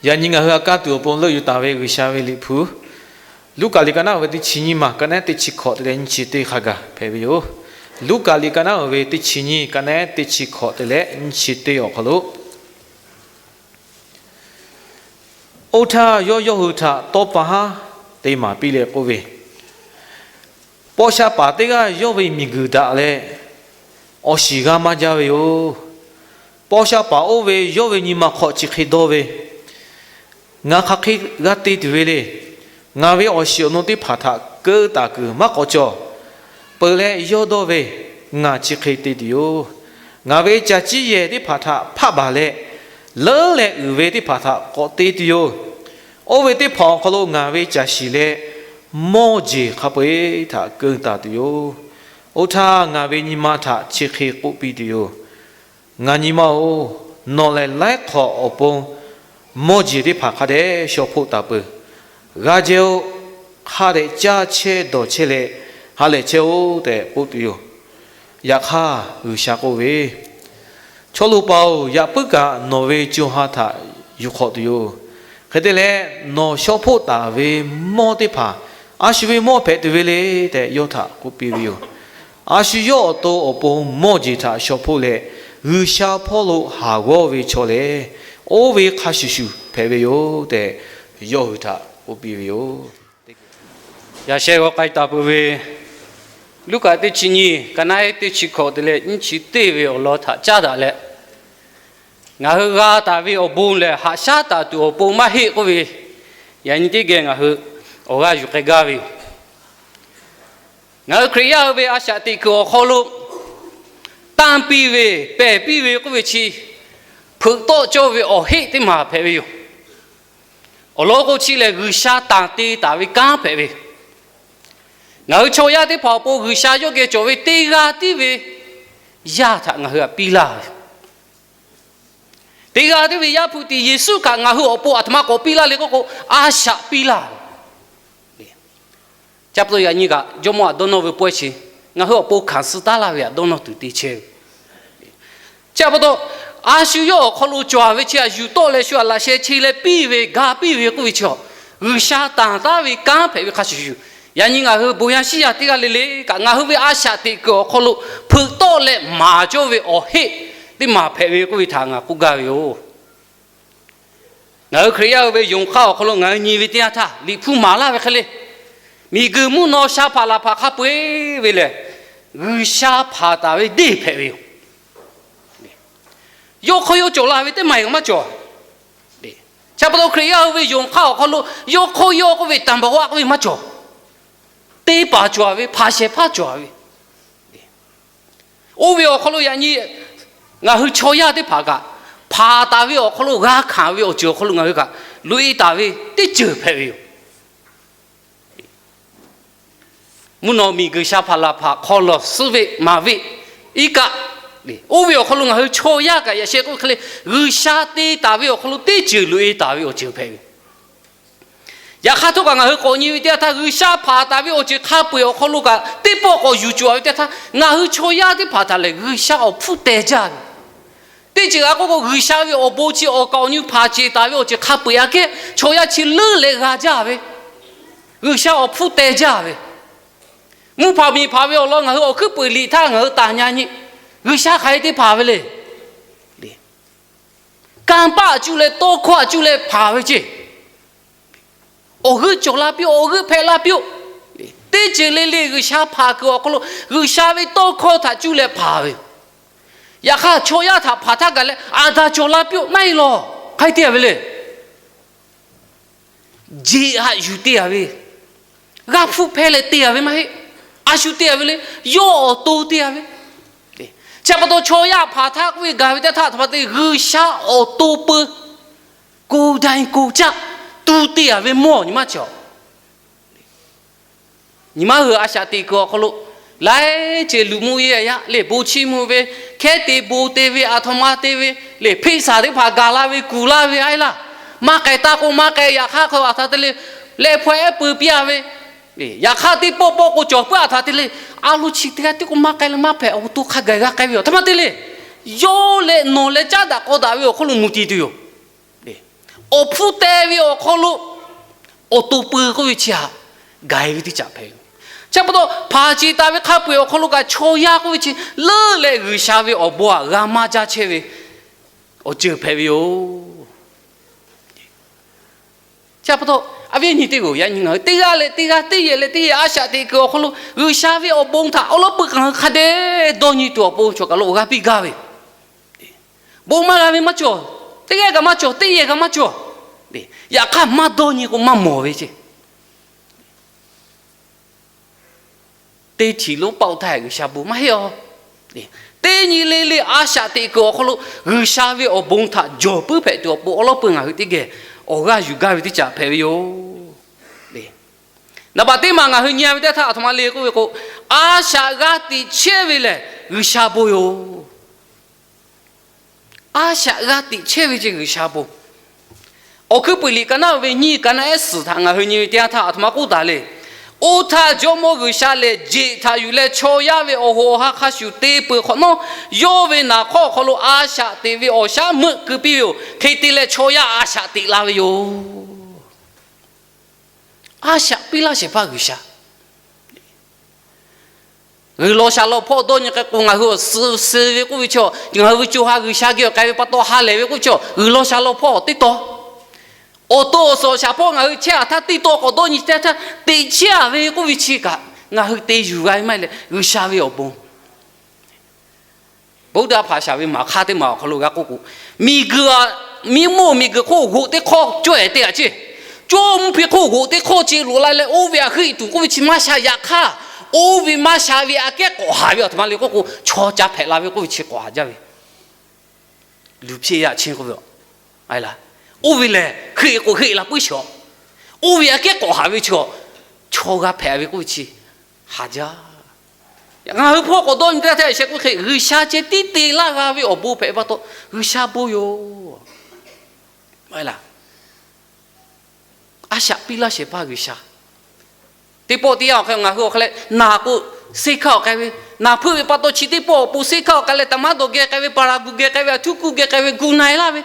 Yaꞈ nyi ngaˬ hui a kaˇ tuˬ awˬ pon leuˆ yuˬ taˍ ve G'uiˬsha ve liꞈ hpu, Luˉkaꞈ liꞈ ka naˉ uiˍ ve teˇ chi nyiˇ maˬ ka naˉ teˇ chi hkawꞈ te leh nyiˇ chi teˇ hk'a gaˬ hpehꞈ ve yoˬ. Luˉkaꞈ liꞈ ka naˉ uiˍ ve teˇ chi nyiˇ ka naˉ teˇ chi hkawꞈ te leh nyiˇ chi teˇ awˬ hk'aw lo, oˇ htaˇ yawˇ yawˇ hui htaꞈ tawˇ pa haˉ te maˍ piˇ leh k'oˆ ve, Paw sha paˍ teˇ g'aˇ yawˇ ve miˬguiˬ daꞈ leh, awˬ shiˍ g'a maˇ jaˇ ve yoˬ. Paw sha paˍ oˇ ve yawˇ ve nyi ma hk'aw chi hk'e dawˇ ve, Ngaˬ hk'aˬ hk'e g'a te tuˬ ve le. Ngaˬ ve awˬ shiˍ awˬ nu teˇ hpaˍ htaꞈ keu taˍ kuiˬ maˇ k'awꞈ cawˬ. Peuˬ leh yawˇ dawˇ ve, Ngaˬ chi hk'e te tuˬ yoˬ. Ngaˬ ve caˬ ciˇ yehˬ teˇ hpaˍ htaꞈ hpaˆ baˬ leh, leuˉ leh uiˍ ve teˇ hpaˍ htaꞈ k'awꞈ te tuˬ yoˬ. Oˇ ve teˇ hpaˍ awˬ hk'aw lo ngaˬ ve caˬ shiˍ leh mawˇ jeˬ hk'a peu-eˬ htaꞈ keu taˍ tuˬ yoˬ. Oˇ htaˇ ngaˬ ve nyi ma htaꞈ chi hk'e k'oˆ piˇ tuˬ yoˬ. Ngaˬ nyi ma-oˬ, nawˬ lehˬ laiˉ hk'awꞈ awˬ pon mawˇ jeˬ teˇ hpaˍ hk'a dehꞈ shaw hpoˆ taˍ peuˬ. G'a jehˇ-oˆ. Hk'a dehꞈ caˇ chehˇ dawˬ chehˇ leh ha lehˬ chehˇ-oˆ tehꞈ k'oˆ tuˬ yoˬ. Yaꞈ hk'aˇ, G'uiˬsha k'oˆ ve, Chaw lo paˍ-oˬ, yaꞈ puiˉ kaꞈ nawˬ ve co ha htaꞈ yuˬ hk'awꞈ tuˬ yoˬ. Hk'e te leh, nawˬ shaw hpoˆ taˍ ve mawˇ teˇ hpaˍ a shu ve mawˇ hpehꞈ tuˬ ve le tehꞈ yawˇ htaꞈ k'oˆ piˇ ve yoˬ. A shu yawˇ awˬ to awˬ pon mawˇ jeˬ htaꞈ shaw hpoˆ leh, G'uiˬsha hpawˇ lo haˍ g'awˇ ve chaw lehˬ, oˇ ve hk'a shuˍ shuˍ hpehꞈ ve yoˬ tehꞈ, yawˇ hui htaꞈ k'oˆ piˇ ve yoˬ. Yaꞈ sheh g'aw k'ai taˍ peuˬ ve Luˉkaꞈ teˇ chi nyiˇ ka naˉ teˇ chi hkawꞈ te leh nyiˇ chi teˇ ve awˬ lawn htaꞈ caˉ daꞈ leh, ngaˬ hui g'a taˍ ve awˬ bon lehˬ, haꞈ shaˉ taˍ tuˬ awˬ pon maˇ heˆ k'oˆ ve, yaꞈ nyi teˇ geh ngaˬ hui awˬ g'aˇ yuˬ k'ai gaˇ ve yoˬ. Ngaˬ hui Hkriꞈ yaˇ hui ve a shaꞈ teꞈ kuiˬ awˬ hk'aw lo tanˇ piˇ ve, pehˬ piˇ ve k'oˆ ve chi, hpeuꞈ tawˆ cawˇ ve awˬ heˆ teˇ maˬ hpehꞈ ve yoˬ. Awˬ lawn k'o chi lehˬ, G'uiˬsha tanˬ te taˍ ve kanˉ hpehꞈ ve. Ngaˬ hui chaw yaˇ teˇ hpaˍ awˬ pon G'uiˬsha yawˇ geh cawˬ ve teˇ g'aˇ tiˉ ve yaˇ htaꞈ ngaˬ hui htaꞈ piˇ laˇ ve, teˇ g'aˇ tiˉ ve Yaˇ hpu tiꞈ Yeˍsuˆ kaꞈ ngaˬ hui awˬ pon aˬ htoꞈ ma k'awꞈ piˇ laˇ le k'oˆ k'o, a shaꞈ piˇ laˇ ve. Chi pa taw yaꞈ nyi kaꞈ Jawˇmawˇ htaꞈ dawˇ nawˇ ve pawehˇ chi, ngaˬ hui awˬ pon hkanˍ suh taˉ laˇ ve htaꞈ dawˇ nawˇ tuˬ te chehˇ ve. Chi pa taw, a shu yawˇ awˬ hk'aw lo cawˬ ve chi htaꞈ yuˬ tawˆ leh shu htaꞈ laꞈ sheh che leh piˇ ve, ga piˇ ve k'oˆ ve chi, G'uiˬsha tanˬ taˉ ve kanˉ hpehꞈ ve hk'a shuˍ shuˍ, yaꞈ nyi ngaˬ hui bon yaˇ shiˉ yaˇ teˇ g'aˇ le le kaꞈ, ngaˬ hui ve a shaꞈ teꞈ kuiˬ awˬ hk'aw lo hpeuꞈ tawˆ leh maˍ cawˇ ve awˬ heˆ teˇ maˬ hpehꞈ ve k'oˆ ve htaꞈ ngaˬ k'oˆ gaˇ ve yoˬ. Ngaˬ hui Hkriꞈ yaˇ hui ve yonˍ hk'aˇ awˬ hk'aw lo ngaˬ hui nyi ve teˇ yanˇ htaˇ, Liꞈ hpu maˍ laˇ ve hk'e le, miˬguiˬ mvuhˇ naw sha hpaꞈ laˬ hpaꞈ hk'a peu-eˬ ve lehˬ, G'uiˬsha hpanˍ taˍ ve deˇ hpehꞈ ve yoˬ. Yawˇ hk'aw yawˇ cawˬ la ve teˇ maˬ kaꞈ maˇ cawˬ. Chi pa taw Hkriꞈ yaˇ hui ve yonˍ hk'aˇ awˬ hk'aw lo yawˇ hk'aw yawˇ k'oˆ ve tanˬ baˬ g'aˇ k'oˆ ve maˇ cawˬ. Teˇ paˍ cawˬ ve, hpanˍ shehˍ hpaˇ cawˬ ve. Oˇ ve awˬ hk'aw lo yaꞈ nyi ngaˬ hui chaw yaˇ teˇ hpaˍ kaꞈ, hpanˍ taˍ ve awˬ hk'aw lo g'a hkanˍ ve awˬ ceuˬ awˬ hk'aw lo ngaˬ hui kaꞈ loꞈ-e taˍ ve teˇ ceuˬ hpehꞈ ve yoˬ. Mvuhˇ naw miˬguiˬ sha hpaꞈ laˬ hpaꞈ hk'aw lawˬ suhˉ ve maˍ ve iˉ kaˆ, oˇ ve awˬ hk'aw lo ngaˬ hui chaw yaˇ kaꞈ yaꞈ sheh k'oˆ hk'e le, G'uiˬsha te taˍ ve awˬ hk'aw lo teˇ ceuˬ loꞈ-e taˍ ve awˬ ceuˬ hpehꞈ ve. Yaꞈ hk'aˇ htawˇ kaꞈ ngaˬ hui k'awꞈ nyi ve teˇ yanˇ htaˇ, G'uiˬsha hpanˍ taˍ ve awˬ ceuˬ hk'a peu-eˬ awˬ hk'aw lo kaꞈ teˇ pawˆ k'awꞈ yuˬ cawˬ ve teˇ yanˇ htaˇ, ngaˬ hui chaw yaˇ teˇ hpaˍ htaꞈ lehˬ G'uiˬsha awˬ hpfuhˇ teh jaˇ ve. Teˇ ceuˬ g'a k'oˆ k'o, G'uiˬsha ve awˬ bon chi awˬ kaˍ awˬ nyi hpanˍ ceˬ taˍ ve awˬ ceuˬ hk'a peu-eˬ aꞈ kehˉ chaw yaˇ chi leuˉ leh g'a jaˇ ve, G'uiˬsha awˬ hpfuhˇ teh jaˇ ve. Mvuhˇ hpaˍ miˬ hpaˍ ve awˬ lawn ngaˬ hui awˬ hkuiˉ peuˬ liꞈ htaˇ ngaˬ hui taˍ nyi nyi, G'uiˬsha hk'aˬ hk'e te hpanˍ ve le. Kanˇ paˆ aꞈ cuˇ leh, tawˇ hkawˇ aꞈ cuˇ leh hpanˍ ve ceˇ. Awˬ g'euˆ cawˬ la piˇ-oˆ, awˬ g'euˆ hpehꞈ la piˇ-oˆ. Teˇ ceuˬ le le G'uiˬsha hpanˍ kuiˬ awˬ hk'aw lo G'uiˬsha ve tawˇ hkawˇ htaꞈ cuˇ leh hpanˍ ve. Yaꞈ hk'aˇ chaw yaˇ htaꞈ hpanˍ htaˇ gaˬ leh, Aˍdanˍ cawˬ la piˇ-oˆ, naˆ-e lawˬ, hk'aˬ hk'e te-a ve le. Jeˬ haꞈ yuˬ te-a ve, g'aˇ hpfuhˇ hpehˇ leh te-a ve maˇ heˆ. A shu te-a ve le. Yawˇ awˬ to te-a ve. Chi pa taw chaw yaˇ hpanˍ htaˇ k'oˆ ve gaˬ ve teˇ htaˇ, htaꞈ pa te G'uiˬsha awˬ to peu, ko daiˇ ko caˆ tu te-a ve mawˇ nyi ma cawˬ. Nyi ma hui a shaꞈ teꞈ kuiˬ awˬ hk'aw lo laiˉ ceuˬ luˬ mvuh-e yaˇ le, bon chiˇ mvuh ve, hkehˉ te bon te ve, aˬ htoꞈ ma te ve le, hpeˆ saˍ teˇ hpaˍ gaˬ la ve kuˬ laˇ ve a laˇ. Maˇ k'ai taˇ k'o maˇ k'ai, yaꞈ hk'aˇ hk'a aˬ htoꞈ te le, leh hpaw ehˉ peu piˇ-a ve. Yaꞈ hk'aˇ teˇ pawˆ pawˆ k'o cawˬ puiˉ aˬ htoꞈ te le, a lo chi teˇ g'aˇ tiˉ k'o maˇ k'ai leh maˇ hpehꞈ, awˬ to hk'a gaˬ g'a k'ai ve yoˬ. Htaꞈ ma te le, yawˇ leh nawˬ leh caˉ daꞈ k'aw daꞈ ve awˬ hk'oˆ lo muiˬ tiˍ tuˬ yoˬ. awˬ hpfuhˇ teh ve awˬ hk'aw lo awˬ to pui k'oˆ ve chi htaꞈ gaˬ-e ve teˇ caꞈ hpehꞈ ve. Chi pa taw hpanˍ ceˬ taˍ ve hk'a peu-eˬ awˬ hk'aw lo kaꞈ chaw yaˇ k'oˆ ve chi leuˉ leh G'uiˬsha ve awˬ bon htaꞈ g'a maˇ jaˇ chehˇ ve awˬ ceuˬ hpehꞈ ve yoˬ. Chi pa taw, a viˉ nyi teˇ g'aˇ, yaꞈ nyi ngaˬ hui teˇ g'aˇ leh teˇ g'aˇ, teˇ yehˬ leh teˇ yehˬ a shaꞈ teꞈ kuiˬ awˬ hk'aw lo G'uiˬsha ve awˬ bon htaꞈ awˉ lawˉ peuˇ ngaˬ hui hk'a dehꞈ dawˇ nyi tuˬ awˬ pon chaw kaˬ lo awˬ g'aˇ piˇ gaˇ ve, bon maˇ g'a ve maˇ cawˬ, teˇ g'aˇ kaꞈ maˇ cawˬ, teˇ yehˬ kaꞈ maˇ cawˬ. Yaꞈ hk'aˇ maˇ dawˇ nyi k'o maˇ mawˬ ve ce. Teˇ htiˍ lonˉ paˆ-oˆ htaˇ G'uiˬsha bon maˇ heˆ-oˬ. Teˇ nyi le le a shaꞈ teꞈ kuiˬ awˬ hk'aw lo G'uiˬsha ve awˬ bon htaꞈ jawˬ puiˉ hpehꞈ tuˬ awˬ pon awˉ lawˉ peuˇ ngaˬ hui teˇ geh awˬ g'aˇ yuˬ gaˇ ve teˇ caꞈ hpehꞈ ve yoˬ. Naˍ baꞈ teˇ maˬ ngaˬ hui nyi-a ve teˇ htaˇ aˬ htoꞈ ma le k'oˆ ve k'o, a shaꞈ g'a teꞈ chehˇ ve lehˬ G'uiˬsha bon yoˬ. A shaꞈ g'a teꞈ chehˇ ve ce G'uiˬsha bon. Awˬ hkuiˉ puiˍ liꞈ ka naˆ ve nyiˇ, ka naˆ ehˉ suhˍ htaꞈ ngaˬ hui nyi ve teˇ yanˇ htaˇ aˬ htoꞈ ma k'oˆ taˍ le. Oˇ htaˇ Jawˇmawˇ G'uiˬsha lehˬ, jeꞈ htaꞈ yuˬ leh chaw yaˇ ve awˬ hoꞈ awˬ ha hk'a shuˍ te peuˬ hk'awꞈ nawˉ, yawˇ ve naˍ hk'awˇ awˬ hk'aw lo a shaꞈ teꞈ ve awˬ shaˉ meuˆ keu piˇ ve yoˬ. Hk'e te leh chaw yaˇ a shaꞈ teꞈ la ve yoˬ. A shaꞈ piˇ laˇ shehˍ hpaˇ G'uiˬsha. G'uiˬ law sha law hpawˇ dawˇ nyi k'ai k'o, ngaˬ hui awˬ suh suh ve k'oˆ ve chaw, ngaˬ hui ve co ha G'uiˬsha geh awˬ k'ai ve pa taw ha lehˬ ve k'oˆ ve chaw, G'uiˬ law sha law hpawˇ teˇ taw, awˬ to awˬ suhˍ awˬ shaˍ hpawˇ ngaˬ hui chehˇ-a htaˇ teˇ taw k'awꞈ dawˇ nyi chehˇ htaˇ teꞈ chehˇ-a ve k'oˆ ve chi kaꞈ ngaˬ hui te yuˬ g'a ve maˇ heˆ leh G'uiˬsha ve awˬ bon. Buddha hpaˍ shaˍ ve maˍ hk'aˇ teˇ maˬ awˬ hk'aw lo g'a k'oˆ k'o, miˬguiˬ, miˇ mawˇ miˬguiˬ hk'oˆ g'oꞈ teˇ hk'awˇ cawˇ-e te-a ceˇ. Cawˇ mvuhˇ hpe hk'oˆ g'oꞈ teˇ hk'awˇ ce loꞈ la leh oˇ ve htaꞈ heuˆ tuˬ k'oˆ ve chi maˇ sha. Yaꞈ hk'aˇ, oˇ ve maˇ sha ve aꞈ kehˉ k'awꞈ haˍ ve aˬ htoꞈ ma le k'oˆ k'o, chaw ca hpehꞈ la ve k'oˆ ve chi k'awꞈ haˍ jaˇ ve. Luˬ hpeˇ yaˇ chi k'oˆ ve, oˇ ve lehˬ heuˆ k'o heuˆ la puiˉ shaw. Oˇ ve aꞈ kehˉ k'awꞈ haˍ ve chi, chaw g'a hpehꞈ ve k'oˆ ve chi haˍ jaˇ. Ngaˬ hui hpawˇ k'awꞈ dawˇ nyi teˇ htaˇ sheh k'oˆ hk'e, G'uiˬsha ceh tiˉ te laˇ g'a ve awˬ bon hpehꞈ pa taw G'uiˬsha bon yoˬ. A shaꞈ piˇ laˇ shehˍ hpaˇ G'uiˬsha. Teˇ pawˆ teˇ yanˇ awˬ hk'e ngaˬ hui awˬ hk'e leh naˬ k'o, seˇ hkaˇ awˬ k'ai ve, naˬ hpeuˆ ve pa taw chi teˇ pawˆ awˬ pon seˇ hkaˇ awˬ k'ai leh taˍ maˇ dawˬ geh k'ai ve, paˍ laˬ guˬ geh k'ai ve, aˬ htuˉ kuˇ geh k'ai ve gu na-e laˇ ve,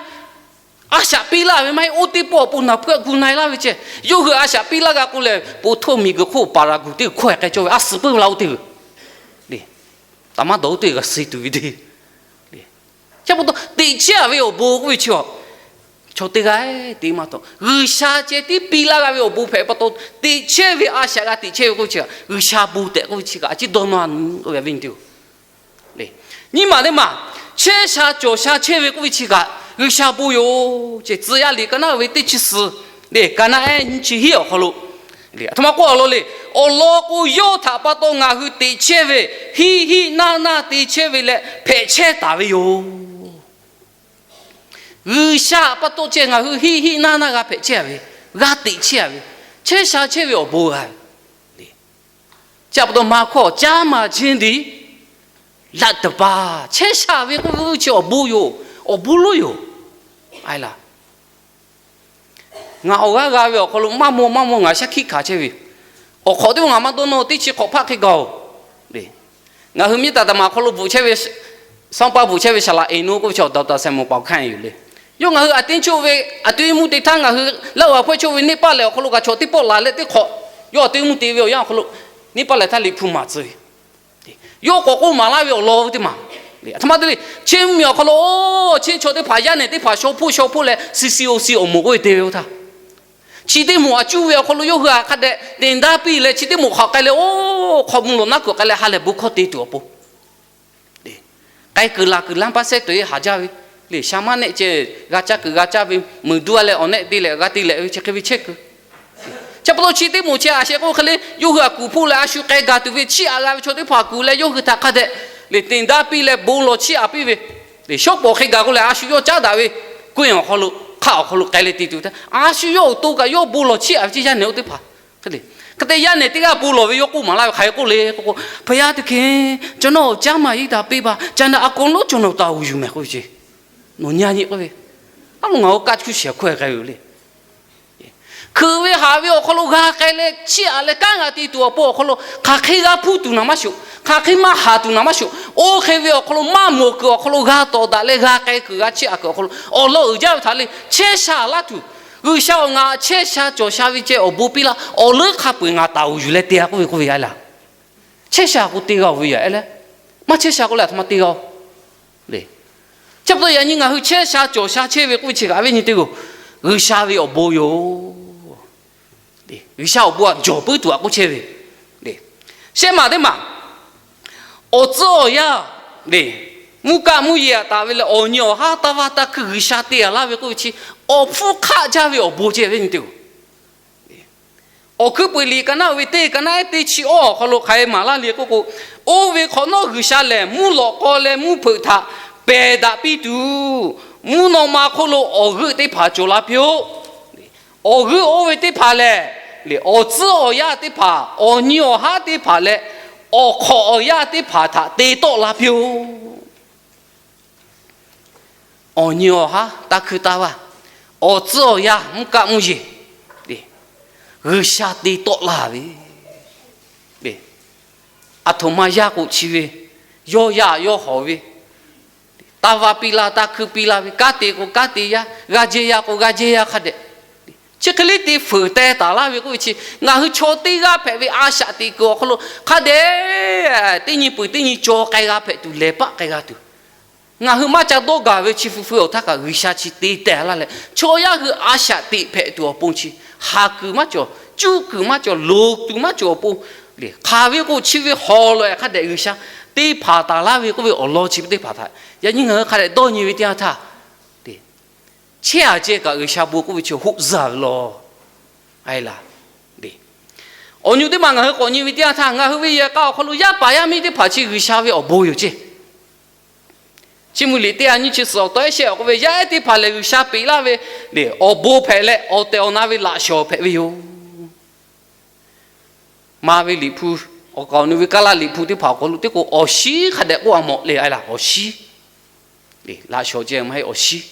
a shaꞈ piˇ laˇ ve maˇ heˆ. Oˇ teˇ pawˆ awˬ pon naˬ hpeuˆ gu na-e laˇ ve ceh. Yawˇ hui a shaꞈ piˇ laˇ g'a k'o lehˬ, po htoˇ miˬguiˬ hk'oˆ paˍ laˬ guˬ teˇ hkawehˇ k'ai cawˇ ve, a suhˍ peuˬ ve la oˇ teˇ g'uiˬ. Taˍ maˇ dawˬ oˇ teˇ g'uiˬ g'a suh tuˬ ve teˇ. Chi pa taw teꞈ chehˇ-a ve awˬ bon k'oˆ ve chi, chaw teˇ g'aˇ te maˇ taw, G'uiˬsha ceh tiˉ piˇ laˇ g'a ve awˬ bon hpehꞈ pa taw, teꞈ chehˇ ve a shaꞈ g'a teꞈ chehˇ ve k'oˆ ve chi, G'uiˬsha bon tehꞈ k'oˆ ve chi kaꞈ a ciˉ dawˇ nawˇ-a ve awˬ viˉ nyi teˇ-oˬ. Nyiˇ maˬ teˇ maˬ, chehˇ sha cawˬ sha chehˇ ve k'oˆ ve chi kaꞈ G'uiˬsha bon yoˬ. Ceh tcuh yaˇ liꞈ ka naˆ ve teˇ chi suhˍ, ka naˆ ehˉ nyiˇ chi hiˉ awˬ hk'aw lo, aˬ htoꞈ ma k'oˆ a law le. Awˬ lawn k'o, yawˇ htaꞈ pa taw ngaˬ hui teꞈ chehˇ ve, hiˆ hiˆ naˇ naˇ te chehˇ ve leh hpehꞈ chehˇ taˍ ve yoˬ. G'uiˬsha pa taw ceh ngaˬ hui hiˆ hiˆ naˇ naˇ g'a hpehꞈ chehˇ-a ve, g'a teꞈ chehˇ-a ve, chehˇ sha chehˇ ve awˬ bon g'a ve. Chi pa taw maˇ hkawˇ caˉ maˬ chehˇ ve, laꞈ teˍ paˍ chehˇ sha ve k'oˆ ve chi awˬ bon yoˬ, awˬ bon lonˉ yoˬ. A laˬ, ngaˬ awˬ g'aˇ g'a ve awˬ hk'aw lo maˇ maw maˇ maw ngaˬ shaˉ hkiˆ hkanˍ chehˇ ve, awˬ hk'awꞈ teˇ maˬ ngaˬ maˇ dawˇ nawˇ teˇ chi hk'awꞈ hpaˆ hk'e gaˬ-oˬ. Ngaˬ hui miˇ taˍ taˍ maˬ awˬ hk'aw lo bvuhꞈ chehˇ ve, sanˉ paˇ bvuhꞈ chehˇ ve saˍ laꞈ eˍ no k'oˆ ve chi awˬ daꞈ taˍ sehˍ mawˬ paˍ hkanˇ yuˬ le. Yawˇ ngaˬ hui aꞈ teˇ choˆ ve aˬ to iˉ mvuhˇ te htaˇ ngaˬ hui Laˇ huˍ a hpawehˇ choˆ ve neˇ paˆ lehˬ awˬ hk'aw lo kaꞈ chaw teˇ pawˆ laˬ leh teˇ hk'awꞈ, yawˇ aˬ to iˉ mvuhˇ te ve awˬ yanˇ awˬ hk'aw lo neˇ paˆ lehˬ htaˇ liꞈ hpu maˍ tcuh ve, yawˇ k'awꞈ k'oˆ maˍ laˇ ve awˬ lawn ve teˇ maˬ. Aˬ htoꞈ ma te le, chi mvuhˇmiˬ awˬ hk'aw lo chi chaw teˇ hpaˍ yaˇ nehˬ teˇ hpaˍ shaw hpoˆ shaw hpoˆ leh C C O C awˬ moˍ k'oˆ ve te ve oˇ htaˇ, chi teˇ moˍ aꞈ cuˇ ve awˬ hk'aw lo yawˇ hui htaꞈ hk'a dehꞈ တင်တန်း piˇ leh chi teˇ moˍ hk'aˬ k'ai leh oˇ hk'aw mvuh lawˬ naˉ kuiˬ k'ai leh ha lehˬ bon hkawˇ te tuˬ awˬ pon k'ai kuiˬ laˬ kuiˬ laˇ paˇ sehˉ toꞈ-e haˍ jaˇ ve le. Sha maˇ nehˆ ceh g'a caˇ kuiˬ g'a caˇ ve, meuˬ duˇ-a leh awˬ nehˆ te leh g'a te leh ve chi hk'e ve chehˇ kuiˬ. Chi pa taw chi teˇ moˍ chi a sheh k'oˆ hk'e le, yawˇ hui aꞈ kuˬ hpoˆ leh a shu k'ai gaˬ tuˬ ve chiˇ aꞈ g'a ve chaw teˇ hpaˍ kuˬ leh yawˇ hui htaꞈ hk'a dehꞈ le တင်တန်း piˇ leh bon lawˬ chiˇ aꞈ piˇ ve, shawˉ pawˍ hk'e gaˬ k'oˆ leh a shu yawˇ caˉ daꞈ ve, ကွင်း awˬ hk'aw lo hk'aˆ awˬ hk'aw lo k'ai leh te tuˬ htaˇ a shu yawˇ awˬ to kaꞈ yawˇ bon lawˬ chiˇ aꞈ ve chi yaˇ nehˬ oˇ teˇ hpaˍ hk'e te yaˇ nehˬ teˇ g'aˇ bon lawˬ ve yawˇ k'oˆ maˍ laˇ ve hk'aˬ hk'e k'oˆ le k'o k'o, ဘုရားသခင်, ကျွန်တော်ကို ကျန်းမာရေးသာပေးပါ, ကျန်တာအကုန်လုံး ကျွန်တော်တာဝန်ယူမယ် k'oˆ ve ce. Nawˬ nyi nyi k'oˆ ve, a lo ngaˬ oˇ kaˆ hkuˇ shehˍ hkawehˇ k'ai ve yoˬ le. Hkeuꞈ ve haꞈ ve awˬ hk'aw lo g'a k'ai leh chiˇ aꞈ leh kanˉ g'a te tuˬ awˬ pon awˬ hk'aw lo hk'aˬ hk'e g'a hpuˇ tuˬ naˍ maˇ shoꞈ, hk'aˬ hk'e maˇ haˍ tuˬ naˍ maˇ shoꞈ. Oˇ hk'e ve awˬ hk'aw lo maˇ mawˬ kuiˬ awˬ hk'aw lo g'a tawˍ daꞈ leh g'a k'ai kuiˬ g'a chiˇ aꞈ kuiˬ awˬ hk'aw lo awˬ lawn uiˍ jaˇ ve htaꞈ le chehˇ sha laˇ tuˬ G'uiˬsha-oˬ, ngaˬ chehˇ sha cawˬ sha ve ceh awˬ bon piˇ laˇ. Awˬ leuˉ hk'a peu-eˬ ngaˬ taˍ-oˬ yuˬ leh te-a k'oˆ ve k'oˆ ve yaˇ laˇ. Chehˇ sha k'o te g'a-oˬ ve yaˇ-e leh, maˇ chehˇ sha k'o leh aˬ htoꞈ ma te g'a-oˬ le. Chi pa taw yaꞈ nyi ngaˬ hui chehˇ sha cawˬ sha chehˇ ve k'oˆ ve chi kaꞈ, a viˉ nyi teˇ g'aˇ, G'uiˬsha ve awˬ bon yoˬ. G'uiˬsha awˬ bon htaꞈ jawˬ puiˉ tuˬ htaꞈ k'oˆ chehˇ ve. Shehˆ maˬ teˇ maˬ, awˬ tcuhˉ awˬ yanˇ le, mvuhˇ kaˆ mvuhˇ yehˬ htaꞈ taˍ ve leh awˬ nyi awˬ haˉ taˇ vaˇ taˇ hkuiˇ G'uiˬsha te-a laˇ ve k'oˆ ve chi, awˬ hpfuhˇ hk'aˆ jaˇ ve awˬ bon ceh ve nyi te-oˬ. Awˬ hkuiˉ peuˬ liꞈ ka naˆ ve teˇ ka naˆ ehˉ teˇ chi awˇ awˬ hk'aw lo hk'aˬ hk'e maˍ laˇ le k'oˆ k'o, oˇ ve hk'awꞈ nawˉ G'uiˬsha lehˬ mvuhˇ lawꞈ k'aw leh mvuhˇ hpeuꞈ htaꞈ pehˬ daꞈ piˇ tuˬ, mvuhˇ naw ma hk'oˆ lo awˬ g'euˆ teˇ hpaˍ cawˬ la piˇ-oˆ. Awˬ g'euˆ oˇ ve teˇ hpaˍ lehˬ, awˬ tcuhˉ awˬ yanˇ teˇ hpaˍ, awˬ nyi awˬ haˉ teˇ hpaˍ leh awˬ hk'awꞈ awˬ yanˇ teˇ hpaˍ htaꞈ te tawˆ la piˇ-oˆ. Awˬ nyi awˬ haˉ taˇ hkuiˇ taˇ vaˇ, awˬ tcuhˉ awˬ yanˇ mvuhˇ kaˆ mvuhˇ yehˬ, G'uiˬsha te tawˆ la ve, aˬ htoꞈ ma yaˇ k'o chi ve, yawˇ yaˇ yawˇ hawˍ ve, taˇ vaˇ piˇ laˇ taˇ hkuiˇ piˇ laˇ ve, kanˉ te k'o kanˉ te yaˇ, g'a jehˇ yaˇ k'o g'a jehˇ yaˇ hk'a dehꞈ, chi hk'e le te fuiˍ teh taˍ laˇ ve k'oˆ ve chi, ngaˬ hui chaw teˇ g'aˇ hpehꞈ ve a shaꞈ teꞈ kuiˬ awˬ hk'aw lo hk'a dehꞈ teˇ nyi peuˬ teˇ nyi caw k'ai g'a hpehꞈ tuˬ, lehˬ paˆ k'ai g'a tuˬ, ngaˬ hui maˇ ca dawˇ gaˬ ve chi hpu hpu awˬ htaˇ kaꞈ G'uiˬsha chi te teh laˇ leh, chaw yaˇ hui a shaꞈ teꞈ hpehꞈ tuˬ awˬ pon chi, haˍ kuiˬ maˇ cawˬ, cuˇ kuiˬ maˇ cawˬ, loˍ tuˬ maˇ cawˬ awˬ pon, hk'aˬ ve k'o chi ve hawˍ lawˬ-e hk'a dehꞈ G'uiˬsha te hpanˍ taˍ laˇ ve k'oˆ ve awˬ lawn chi ve teˇ hpaˍ htaꞈ yaꞈ nyi ngaˬ hui hk'a dehꞈ dawˇ nyi ve teˇ yanˇ htaˇ, chehˇ-a ceh kaꞈ G'uiˬsha bon k'oˆ ve chi hoˆ zuhˇ ve law. Awˬ nyi teˇ maˬ ngaˬ hui k'awꞈ nyi ve teˇ yanˇ htaˇ, ngaˬ hui ve yehˬ k'a awˬ hk'aw lo yaˇ paˍ yaˇ miˇ teˇ hpaˍ chi G'uiˬsha ve awˬ bon yoˬ ceˇ. Chi mvuh liꞈ teˇ ha nyiˇ chi suhˍ awˬ taw ehˉ shehˆ awˬ k'oˆ ve, yaˇ ehˉ teˇ hpaˍ lehˬ G'uiˬsha peꞈ laˇ ve le awˬ bon hpehꞈ leh, awˬ tehˬ awˬ na ve laꞈ shawnˍ hpehꞈ ve yoˬ. Maˍ ve liꞈ hpu, awˬ kaˍ awˬ nu ve Kaˇlaˇ liꞈ hpu teˇ hpaˍ awˬ hk'aw lo teˇ k'o awˬ shiˉ hk'a dehꞈ k'oˆ-a mawˬ le, a laˬ, awˬ shiˉ. Laꞈ shawnˍ ceh maˇ heˆ, awˬ shiˉ.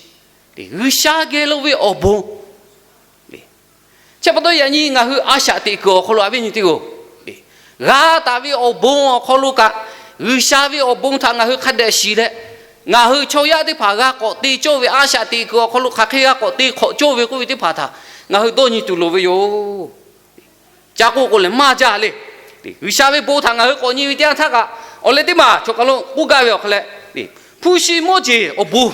G'uiˬsha geh lo ve awˬ bon. Chi pa taw yaꞈ nyi ngaˬ hui a shaꞈ teꞈ kuiˬ awˬ hk'aw lo, a viˉ nyi teˇ g'aˇ, g'a taˍ ve awˬ bon awˬ hk'aw lo kaꞈ, G'uiˬsha ve awˬ bon htaꞈ ngaˬ hui hk'a dehꞈ shiˍ leh, ngaˬ hui chaw yaˇ teˇ hpaˍ g'a k'awꞈ te cawˇ ve a shaꞈ teꞈ kuiˬ awˬ hk'aw lo hk'aˬ hk'e g'a k'awꞈ te hk'awꞈ cawˇ ve k'oˆ ve teˇ hpaˍ htaꞈ ngaˬ hui dawˇ nyi tuˬ loˍ ve yoˬ. Ca k'oˆ k'o lehˬ maˇ jaˇ le. G'uiˬsha ve bon htaꞈ ngaˬ hui k'awꞈ nyi ve teˇ yanˇ htaˇ kaꞈ, awˬ leh teˇ maˬ chaw kaˬ lo k'oˆ gaˇ ve awˬ hk'aw leh, hpu shi mawˇ jeˬ awˬ bon.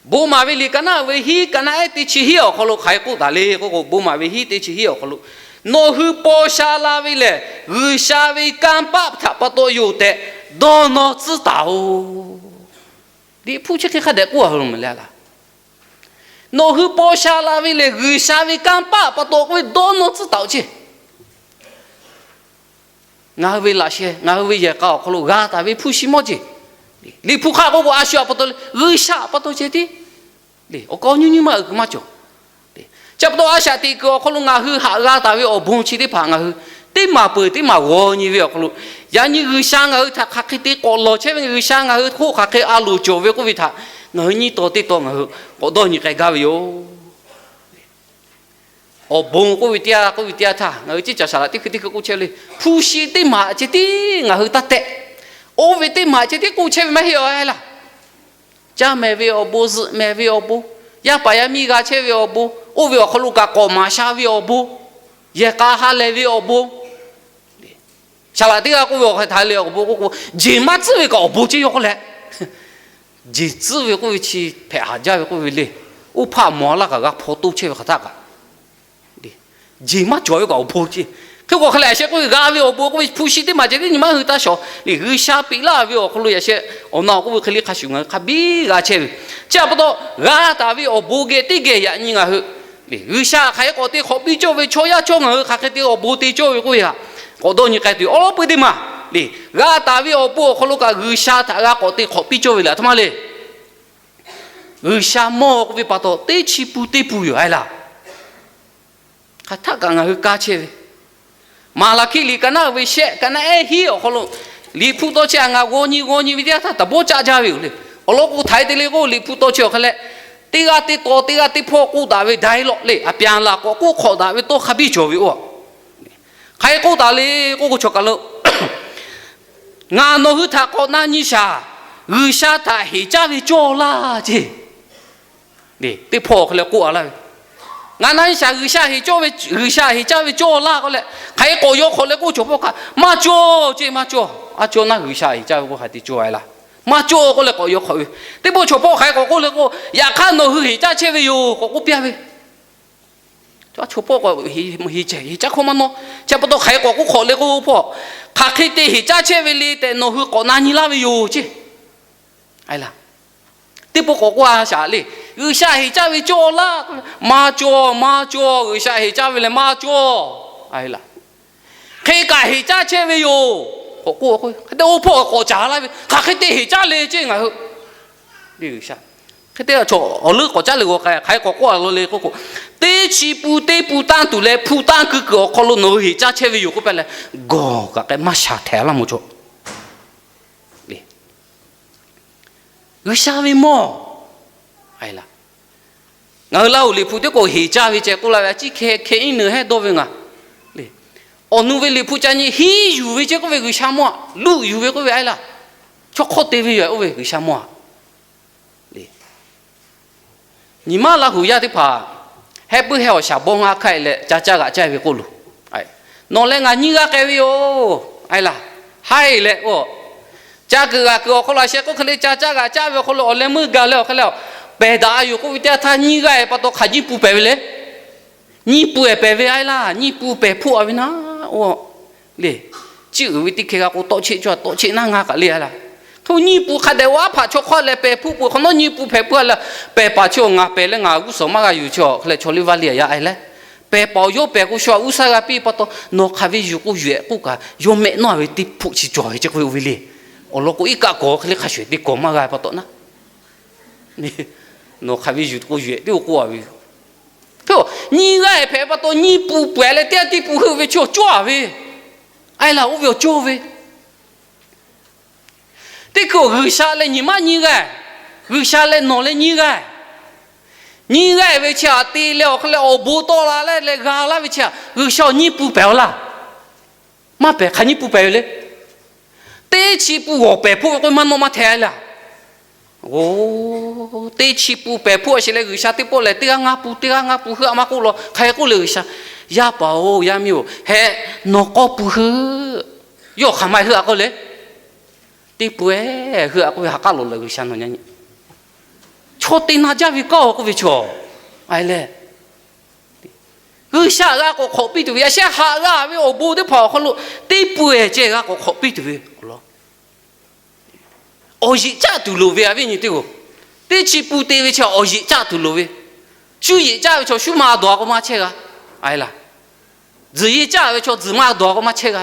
Bon maˍ ve liꞈ ka naˆ ve hiˉ ka naˆ ehˉ teˇ chi hiˉ awˬ hk'aw lo hk'aˬ hk'e k'oˆ taˍ le k'oˆ k'o, bon maˍ ve hiˉ teˇ chi hiˉ awˬ hk'aw lo, nawˬ hui paw sha la ve lehˬ, G'uiˬsha ve kanˇ paˆ htaꞈ pa taw yoˬ tehꞈ dawˇ nawˇ tcuhˉ taˍ-oˬ. Liꞈ hpu chi hk'e hk'a dehꞈ k'oˆ-a ve laˬ. Nawˬ hui paw sha la ve lehˬ, G'uiˬsha ve kanˇ paˆ pa taw k'oˆ ve dawˇ nawˇ tcuhˉ taˍ-oˬ ceˇ. Ngaˬ hui ve laꞈ sheh, ngaˬ hui ve yehˬ k'a awˬ hk'aw lo g'a taˍ ve hpu shi mawˇ jeˬ, Liꞈ hpu hk'aˆ k'oˆ k'o, a shu htaꞈ pa taw le, G'uiˬsha htaꞈ pa taw ceh tiˉ. Awˬ kaꞈ awˬ nyi nyi maˇ uiˍ kuiˬ maˇ cawˬ. Chi pa taw a shaꞈ teꞈ kuiˬ awˬ hk'aw lo ngaˬ hui haꞈ g'a taˍ ve awˬ bon chi teˇ hpaˍ ngaˬ hui teˇ maˬ peuˬ teˇ maˬ g'aw nyi ve awˬ hk'aw lo, yaꞈ nyi G'uiˬsha ngaˬ hui htaꞈ hk'aˬ hk'e te k'awꞈ lawˬ chehˇ ve, G'uiˬsha ngaˬ hui hk'oˆ hk'aˬ hk'e a loˍ cawˬ ve k'oˆ ve htaꞈ ngaˬ hui nyiˇ taw teˇ taw ngaˬ hui k'awꞈ dawˇ nyi k'ai gaˇ ve yoˬ. Awˬ bon k'oˆ ve teˇ yanˇ, k'oˆ ve teˇ yanˇ htaˇ ngaˬ hui ceˇ caˬ shaˍ laꞈ teˇ hkui teˇ hkui k'oˆ chehˇ le. Hpu shi teˇ maˬ ceh tiˉ ngaˬ hui taˇ tehꞈ, oˇ ve teˇ maˬ ceh tiˉ k'oˆ chehˇ ve maˇ heˆ-a laˇ. Caˇ mehˍ ve awˬ bon, zuhꞈ mehˍ ve awˬ bon, yaˇ paˍ yaˇ miˇ g'a chehˇ ve awˬ bon, oˇ ve awˬ hk'aw lo kaꞈ k'awꞈ maˍ sha ve awˬ bon, yehˬ k'a ha lehˬ ve awˬ bon, Saˍ laꞈ teˇ g'aˇ k'oˆ ve awˬ hk'e htaꞈ le awˬ bon k'oˆ k'o, jeˬ maˇ tcuhˉ ve kaꞈ awˬ bon ceˇ yaw k'oˆ leh, jeˬ tcuhˉ ve k'oˆ ve chi hpehꞈ haˍ jaˇ ve k'oˆ ve le. Oˇ hpaˆ mawˬ laˇ kaꞈ g'a hpaw toˇ chehˇ ve hk'aˬ htaˇ kaꞈ, jeˬ maˇ cawˬ ve kaꞈ awˬ bon ceˇ. Hk'e k'o hk'a leh yaꞈ sheh k'oˆ ve g'a ve awˬ bon k'oˆ ve hpu shi teˇ maˬ ceh tiˉ nyi ma hui taˇ shawˍ le. G'uiˬsha peꞈ laˇ ve awˬ hk'aw lo yaꞈ sheh awˬ na awˬ k'oˆ ve hk'e le hk'a shuˍ ngaˬ hui hk'a biˇ g'a chehˇ ve. Chi pa taw g'a taˍ ve awˬ bon geh teˇ geh yaꞈ nyi ngaˬ hui G'uiˬsha hk'aˬ hk'e k'awꞈ te hk'awꞈ piˇ cawˇ ve, chaw yaˇ cawˇ ngaˬ hui hk'aˬ hk'e te awˬ bon te cawˇ ve k'oˆ ve htaꞈ k'awꞈ dawˇ nyi k'ai tuˬ awˬ lawn peuˬ teˇ maˬ le. G'a taˍ ve awˬ bon awˬ hk'aw lo kaꞈ G'uiˬsha htaꞈ g'a k'awꞈ te hk'awꞈ piˇ cawˇ ve lehˬ, aˬ htoꞈ ma le. G'uiˬsha mawˇ k'oˆ ve pa taw teˇ chi pun teˇ pun yoˬ a laˇ. Hk'aˬ htaˆ kaꞈ ngaˬ hui kaˇ chehˇ ve, Maˍlaˍhkiˆ liꞈ ka naˆ ve shehˆ ka naˆ ehˉ hiˉ awˬ hk'aw lo, Liꞈ hpu taw chehˇ a ngaˬ g'aw nyi g'aw nyi ve teˇ yanˇ htaˇ taˍ bawˇ caˆ jaˇ ve yoˬ le. Awˬ lawn k'o htaiˍ te le k'o Liꞈ hpu taw chehˇ awˬ hk'a leh, teˇ g'aˇ teˇ taw teˇ g'aˇ teˇ hpawˇ k'oˆ taˍ ve daiˇ lawꞈ le, a pyaˍ laˬ k'awꞈ k'oˆ hk'awꞈ daꞈ ve tawˇ hk'a biˇ cawˬ ve oˇ. Hk'aˬ hk'e k'oˆ taˍ le k'oˆ k'o, chaw kaˬ lo, ngaˬ nawˬ hui htaꞈ k'awꞈ na nyi shaˍ, G'uiˬsha htaꞈ heˍ caˇ ve cawˇ laˇ ceˇ. Teˇ hpawˇ awˬ hk'e leh k'oˆ a laˇ ve, Ngaˬ na shaˍ G'uiˬsha heˍ cawˇ ve, G'uiˬsha heˍ caˇ ve cawˇ laˇ k'oˆ leh, hk'aˬ hk'e k'awꞈ yaw hk'awꞈ leh k'oˆ chaw hpawˇ hk'a, Maˇ cawˇ ceˇ, maˇ cawˇ. Aˉ cawˇ naˉ G'uiˬsha heˍ caˇ ve k'oˆ hk'a te cawˇ a laˇ. Maˇ cawˇ k'oˆ leh k'awꞈ yaw hk'awꞈ ve. Teˇ pawˆ chaw hpawˇ hk'aˬ hk'e k'awꞈ k'oˆ le k'o, Yaꞈ hk'aˇ nawˬ hui heˍ caˇ chehˇ ve yoˬ k'awꞈ k'oˆ piˇ a ve. Chaw hpawˇ k'awꞈ heˍ caˇ hkawˇ maˇ nawˇ. Chi pa taw hk'aˬ hk'e k'awꞈ k'oˆ hk'awꞈ le k'oˆ hpawˇ, Hk'aˬ hk'e te heˍ caˇ chehˇ ve le tehꞈ nawˬ hui k'awꞈ na nyi laˇ ve yoˬ ceˇ. Aˬ laˇ. Teˇ pawˆ k'awꞈ k'oˆ a shaˍ le, G'uiˬsha heˍ caˇ ve cawˇ laˇ. Maˇ cawˇ, maˇ cawˇ, G'uiˬsha heˍ caˇ ve lehˬ maˇ cawˇ. Aˬ laˇ. Hk'e kaꞈ heˍ caˇ chehˇ ve yoˬ k'awꞈ k'oˆ k'o, hk'e te oˇ hpawˇ k'awꞈ caˍ laˇ ve, Hk'aˬ hk'e te heˍ caˇ le ceˇ ngaˬ hui. G'uiˬsha hk'e te chaw awˬ leuˉ k'awꞈ caˉ le g'a k'ai, hk'aˬ hk'e k'awꞈ k'oˆ a la le k'oˆ k'o, teˇ chi pu teˇ pu tanˇ tuˬ leh hpu tanˇ keu kuiˬ awˬ hk'aw lo nawˬ hui heˍ caˇ chehˇ ve yoˬ k'oˆ pehˇ leh, gawˬ kaꞈ k'ai maˇ sha htehˍ laˇ mawˬ chaw. G'uiˬsha ve mawˇ. Aˬ laˇ. Ngaˬ hui Laˇhuˍ liꞈ hpu teˇ k'o heˍ caˇ ve ceh k'oˆ la ve, a ciˉ hkeh hkeh iˉ neu hehˉ dawˇ ve ngaˬ. Awˬ nu ve liꞈ hpu ca nyi hiˉ yuˬ ve ceh k'oˆ ve G'uiˬsha mawˇ aꞈ, luˆ yuˬ ve k'oˆ ve aˬ laˇ. Chaw hk'awˇ te ve yoˬ oˇ ve G'uiˬsha mawˇ aꞈ. Nyi ma Laˇhuˍ yaˇ teˇ hpaˍ heh puiˉ heh awˬ shaˍ bawˇ ngaˇ hk'aˆ e leh ca caˇ g'aꞈ caˇ ve k'oˆ loˬ. Nawˬ leh ngaˬ nyiˇ g'aˇ k'ai ve yoˬ. Aˬ laˇ. Haiˬ leh k'o, ca kuiˬ g'aꞈ kuiˬ awˬ hk'aw lo a sheh k'oˆ hk'e le ca caˇ g'aꞈ caˇ ve awˬ hk'aw lo awˬ leh meuˇ gaˬ leh awˬ hk'e leh, pehˬ daꞈ a yoˬ k'oˆ ve teˇ yanˇ htaˇ nyiˇ g'aˇ e pa taw hk'aˬ nyiˇ pun pehˬ ve le. Nyiˇ pun pehˬ ve aˬ laˇ, nyiˇ pun pehˬ hpoˆ a ve naˉ. Oˇ le, ciˉ uiˍ ve teˇ hkeh g'a k'o tawˆ cheˆ cawˇ, tawˆ cheˆ naˉ ngaˇ kaꞈ le aˬ laˇ. Hk'e nyiˇ pun hk'a dehꞈ oˇ aˉ hpaꞈ chaw hk'awˇ leh pehˬ hpoˆ peuˬ hk'awꞈ nawˉ nyiˇ pun pehˬ peuˬ a leh, pehˬ paˍ chi awˬ ngaˬ pehˬ leh ngaˬ g'uˇ suhˍ maˇ g'a yuˬ chi awˬ hk'e leh chaw liˇ vaˇ liˇ a yaˇ aˬ leh, pehˬ paˍ awˬ yawˇ pehˬ k'o shu a g'uˇ saˇ g'a piˇ pa taw nawˬ hk'aˬ ve yuˬ k'o yuˬ ehˍ k'oˆ kaꞈ yawˇ mehˆ nawˉ a ve teˇ hpoˆ chi cawˬ ve ceh k'oˆ ve oˇ ve le. Awˬ lawn k'o iˉ kaˆ kawˬ hk'e le hk'a shuˍ te kawˬ maˇ g'a pa taw naˉ, nawˬ hk'aˬ ve yuˬ k'o yuˬ ehˍ teˇ oˇ k'oˆ a ve yoˬ. Nyiˇ g'aˇ ehˍ hpehꞈ pa taw nyiˇ pun pehˬ leh teˇ g'aˇ teˇ pun heuˆ ve chi awˬ cawˇ a ve. Aˬ laˇ, oˇ ve awˬ cawˇ ve teˇ hkui G'uiˬsha leh nyi ma nyiˇ g'aˇ, G'uiˬsha leh nawˬ leh nyiˇ g'aˇ, nyiˇ g'aˇ ve chi htaꞈ te leh awˬ hk'e leh awˬ bon tawˆ la leh leh g'a laˇ ve chi htaꞈ G'uiˬsha awˬ nyiˇ pun pehˬ a laˇ. Maˇ pehˬ, hk'aˬ nyiˇ pun pehˬ ve le. Teˇ chi pun g'awˬ pehˬ hpoˆ ve k'oˆ ve maˇ nawˇ maˇ hteh a laˇ. Oˇ, teˇ chi pun pehˬ hpoˆ a sheˍ leh G'uiˬsha teˇ pawˆ lehˬ teˇ g'aˇ ngaˇ pun, teˇ g'aˇ ngaˇ pun heuˆ a maˇ k'oˆ law. Hk'aˬ hk'e k'oˆ le G'uiˬsha, Yaˇ paˍ-oˬ, yaˇ miˇ-oˬ, heh, nawˬ k'awˇ pun heuˆ. Yawˇ hk'aˬ ma heuˆ a k'oˆ le. Teˇ pun-eˬ heuˆ a k'oˆ ve ha k'aˉ loꞈ leh G'uiˬsha nawˬ nyi, chaw te na jaˇ ve kaˇ-oˬ k'oˆ ve chaw. Aˬ leh, G'uiˬsha g'a k'awꞈ hk'awꞈ piˇ tuˬ ve, yaꞈ sheh haꞈ g'a ve awˬ bon teˇ hpaˍ awˬ hk'aw lo teˇ pun-eˬ ceh g'a k'awꞈ hk'awꞈ piˇ tuˬ ve awˬ lawn awˬ yeꞈ caˆ tuˬ loˍ ve a viˉ nyi teˇ-oˬ. Teˇ chi pun te ve chi awˬ yeꞈ caˆ tuˬ loˍ ve, shu yeꞈ caˆ ve chaw shu maˇ dawˬ a k'o maˇ chehˇ g'a. Aˬ laˇ, tzuhˬ yeꞈ caˆ ve chaw tzuhˬ maˇ dawˬ a k'o maˇ chehˇ g'a.